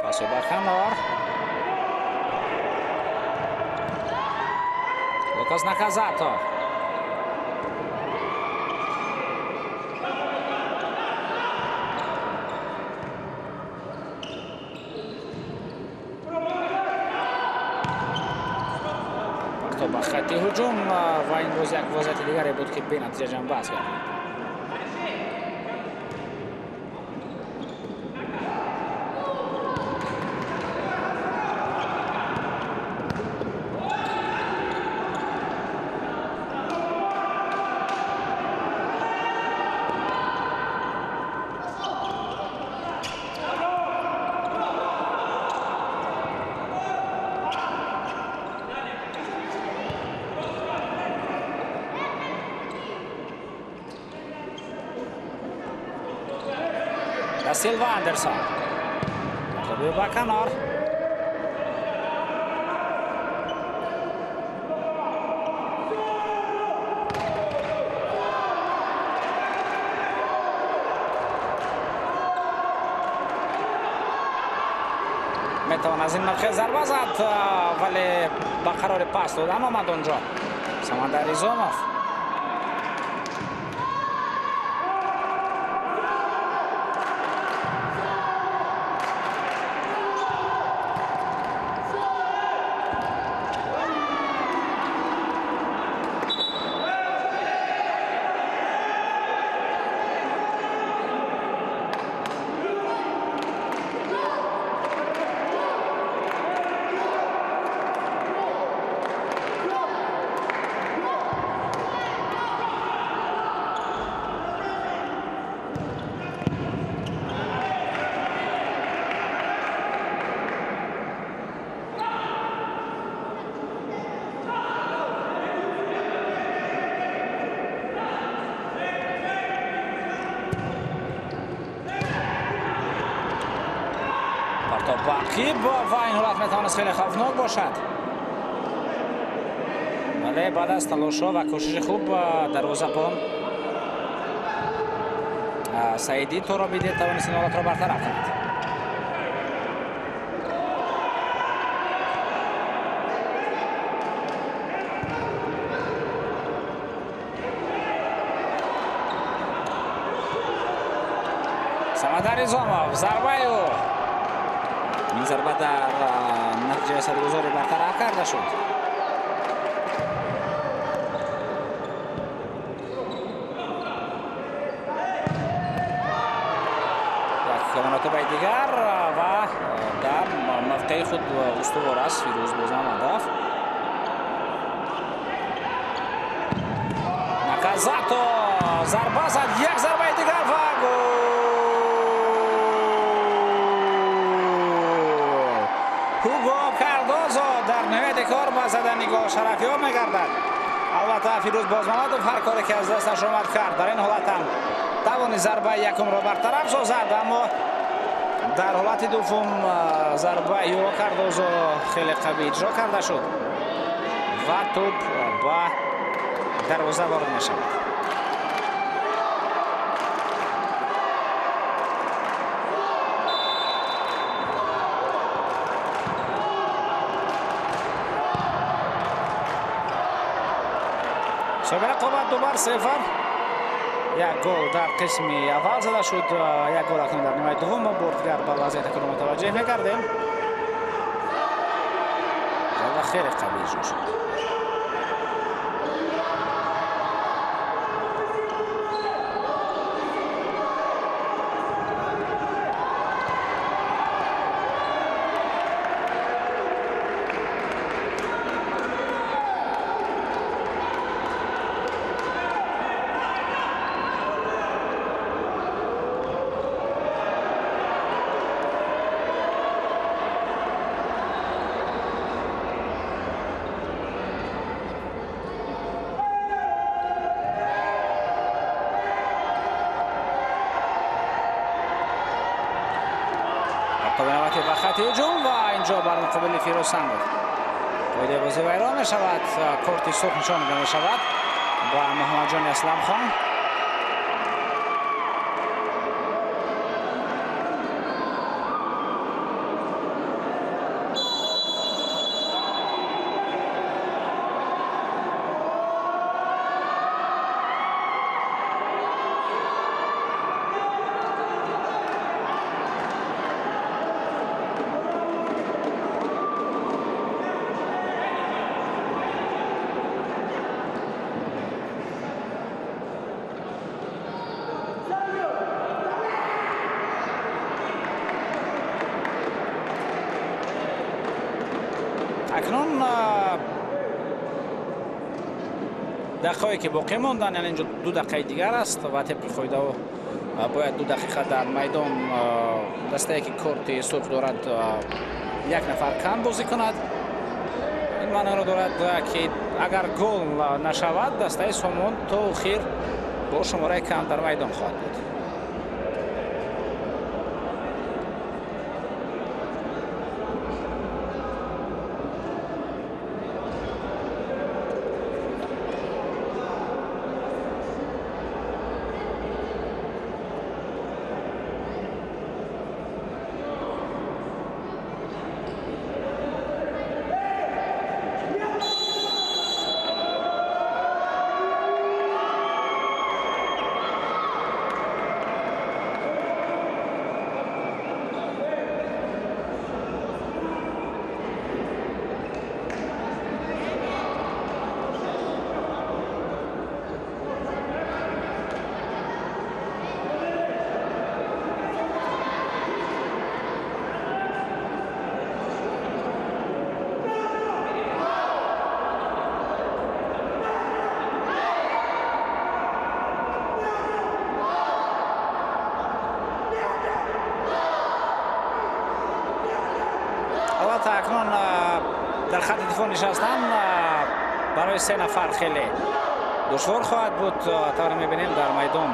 паси ба канор. Лукас Наказато. Парто ба хати ҳуҷум ва ин боз як вазъияти дигаре буд ки бенатиҷа ҷанбаз гардид. Да Силва Андерсон. Ба канор. Метавон аз ин мавқеъ зарба зад, вале ба қарори пас додан омад онҷо Самандар Изомов. Ва ин ҳолат метавонист хеле хавфнок бошад, вале баъд аз талошҳо ва кӯшиши хуб дарвозабон Саидӣ Торобиде тавонист ин ҳолатро бартараф кунад. Самандар Изомов, зарбаи ӯ, ин зарба дар натиҷаи садгузорӣ бартараф карда шуд. Як маротибаи дигар ва дар мавқеи худ устувор аст Фирӯз Бозмамадов. Наказато зарба зад, як зарбаи дигар ва гол! Ҳуго Кардозо дар ниҳояти кор ба задани гол шарафёб мегардад. Албатта Фирӯз Бозмамадов ҳар коре ки аз дасташ омад кард. Дар ин ҳолат ҳам тавонист зарбаи якумро бартараф созад, аммо дар ҳолати дуввум зарбаи Ҳуго Кардозо хеле қавӣ иҷро карда шуд ва тӯб ба дарвоза ворид мешавад. Собиқ рақобат 2-0. Як гол дар қисми аввал зада шуд, як гол акнун дар нимаи дуввум. Мо бор дигар ба вазъияти акнун мутаваҷҷеҳ мекардем. Зарба хеле қавӣ иҷро шуд. Ба хати ҳуҷум ва инҷо бар муқобили Фирӯз Сангов қоидаи бозӣ вайрон мешавад. Корти сурх нишон дода мешавад ба Муҳаммадҷони Асламхон. Акнун дақиқае ки боқӣ монданд, яъне инҷо 2 дақиқаи дигар аст ва тибқи қоидаҳо бояд 2 дақиқа дар майдон дастае ки корти сурх дорад як нафар кам бозӣ кунад. Ин маъноро дорад ки агар гол нашавад, дастаи Сомон то охир бо шумораи кам дар майдон хоҳад буд. Акнун дар хати дифоъ нишастан барои се нафар хеле душвор хоҳад буд. Тавре мебинем, дар майдон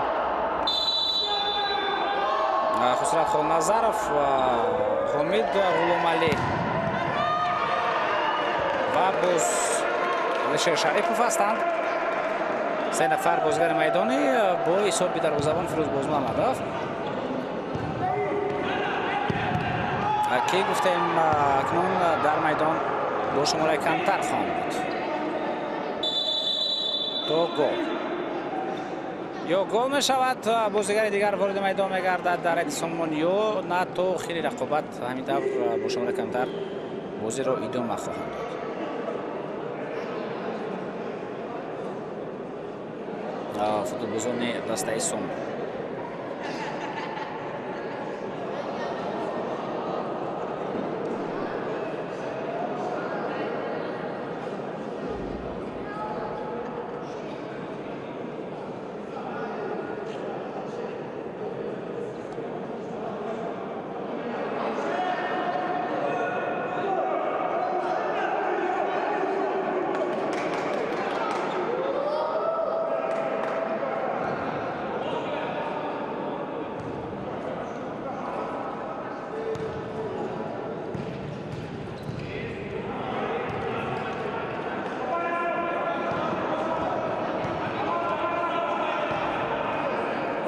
Хусрат Холназаров, Ҳомид Ғуломалӣ ва боз Алишер Шарипов ҳастанд. Се нафар бозигари майдонӣ бо ҳисоби дарвозабон Фирӯз Бозмуҳаммадов, ки гуфтем, акнун дар майдон бо шумораи камтар хоҳанд буд. То гол ё гол мешавад, бозигари дигар вориди майдон мегардад дар ҳайати Сомон, ё на, то хеле рақобат ҳамин тавр бо шумораи камтар бозиро идома хоҳанд дод. Футболбозони дастаи Сомон.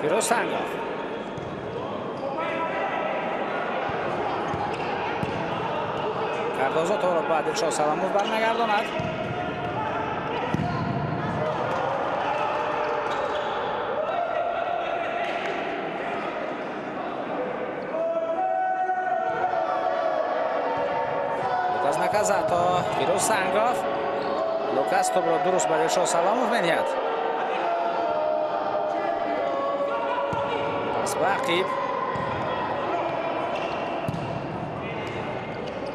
Фирӯз Сангов, Кардозо тӯбро ба Дилшод Саломов бармегардонад. Лукас Наказато, Фирӯз Сангов. Лукас тӯбро дуруст ба Дилшод Саломов медиҳад. Ба ақиб,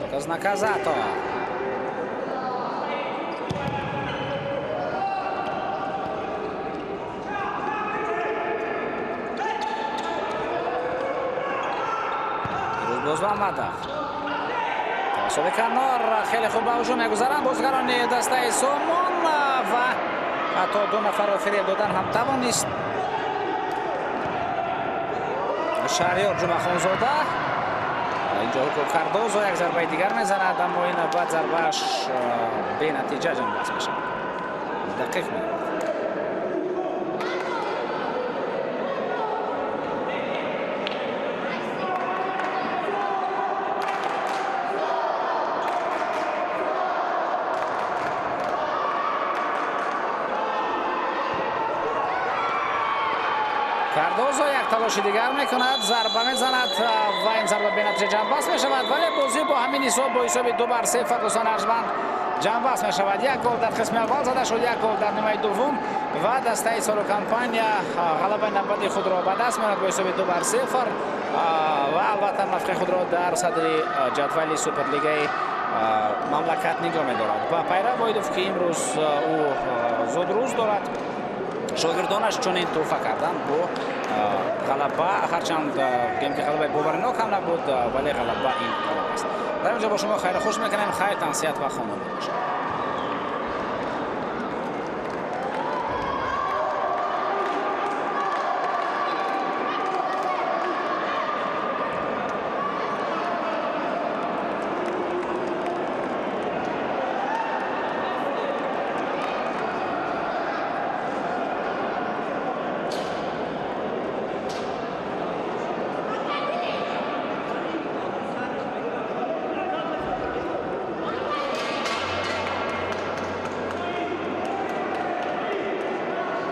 Лукас Наказато. Фирӯз Бозмуҳаммадов тавассути канор хеле хуб ба ҳуҷум мегузаранд бозигарони дастаи Сомон ва ҳатто ду нафарро фиреб додан ҳам тавонист Шаҳриёр Ҷумъахонзода. Инҷо Ҳуко Кардозо як зарбаи дигар мезанад, аммо ин баъд зарбааш бенатиҷа ҷанбаст мешавад. Дақиқ меояд. Кардозо як талоши дигар мекунад, зарба мезанад ва ин зарба бенатиҷа ҷанбаст мешавад, вале бозӣ бо ҳамин ҳисоб, бо ҳисоби 2-0, дӯстони арҷманд, ҷанбаст мешавад. Як гол дар қисми аввал зада шуд, як гол дар нимаи дуввум ва дастаи Солу Компания ғалабаи навбати худро ба даст меорад бо ҳисоби 2-0 ва албатта мавқеи худро дар садри ҷадвали Суперлигаи мамлакат нигоҳ медорад. Ва Пайрав Воҳидов, ки имрӯз ӯ зудрӯз дорад, шогирдонаш чунин тӯҳфа карданд бо ғалаба. Ҳарчанд гӯем, ки ғалабаи боваринок ҳам набуд, вале ғалаба ин ғалаба аст. Дар инҷо бо шумо хайру хуш мекунем. Хайр, тансиҳат ва хонобод бошед.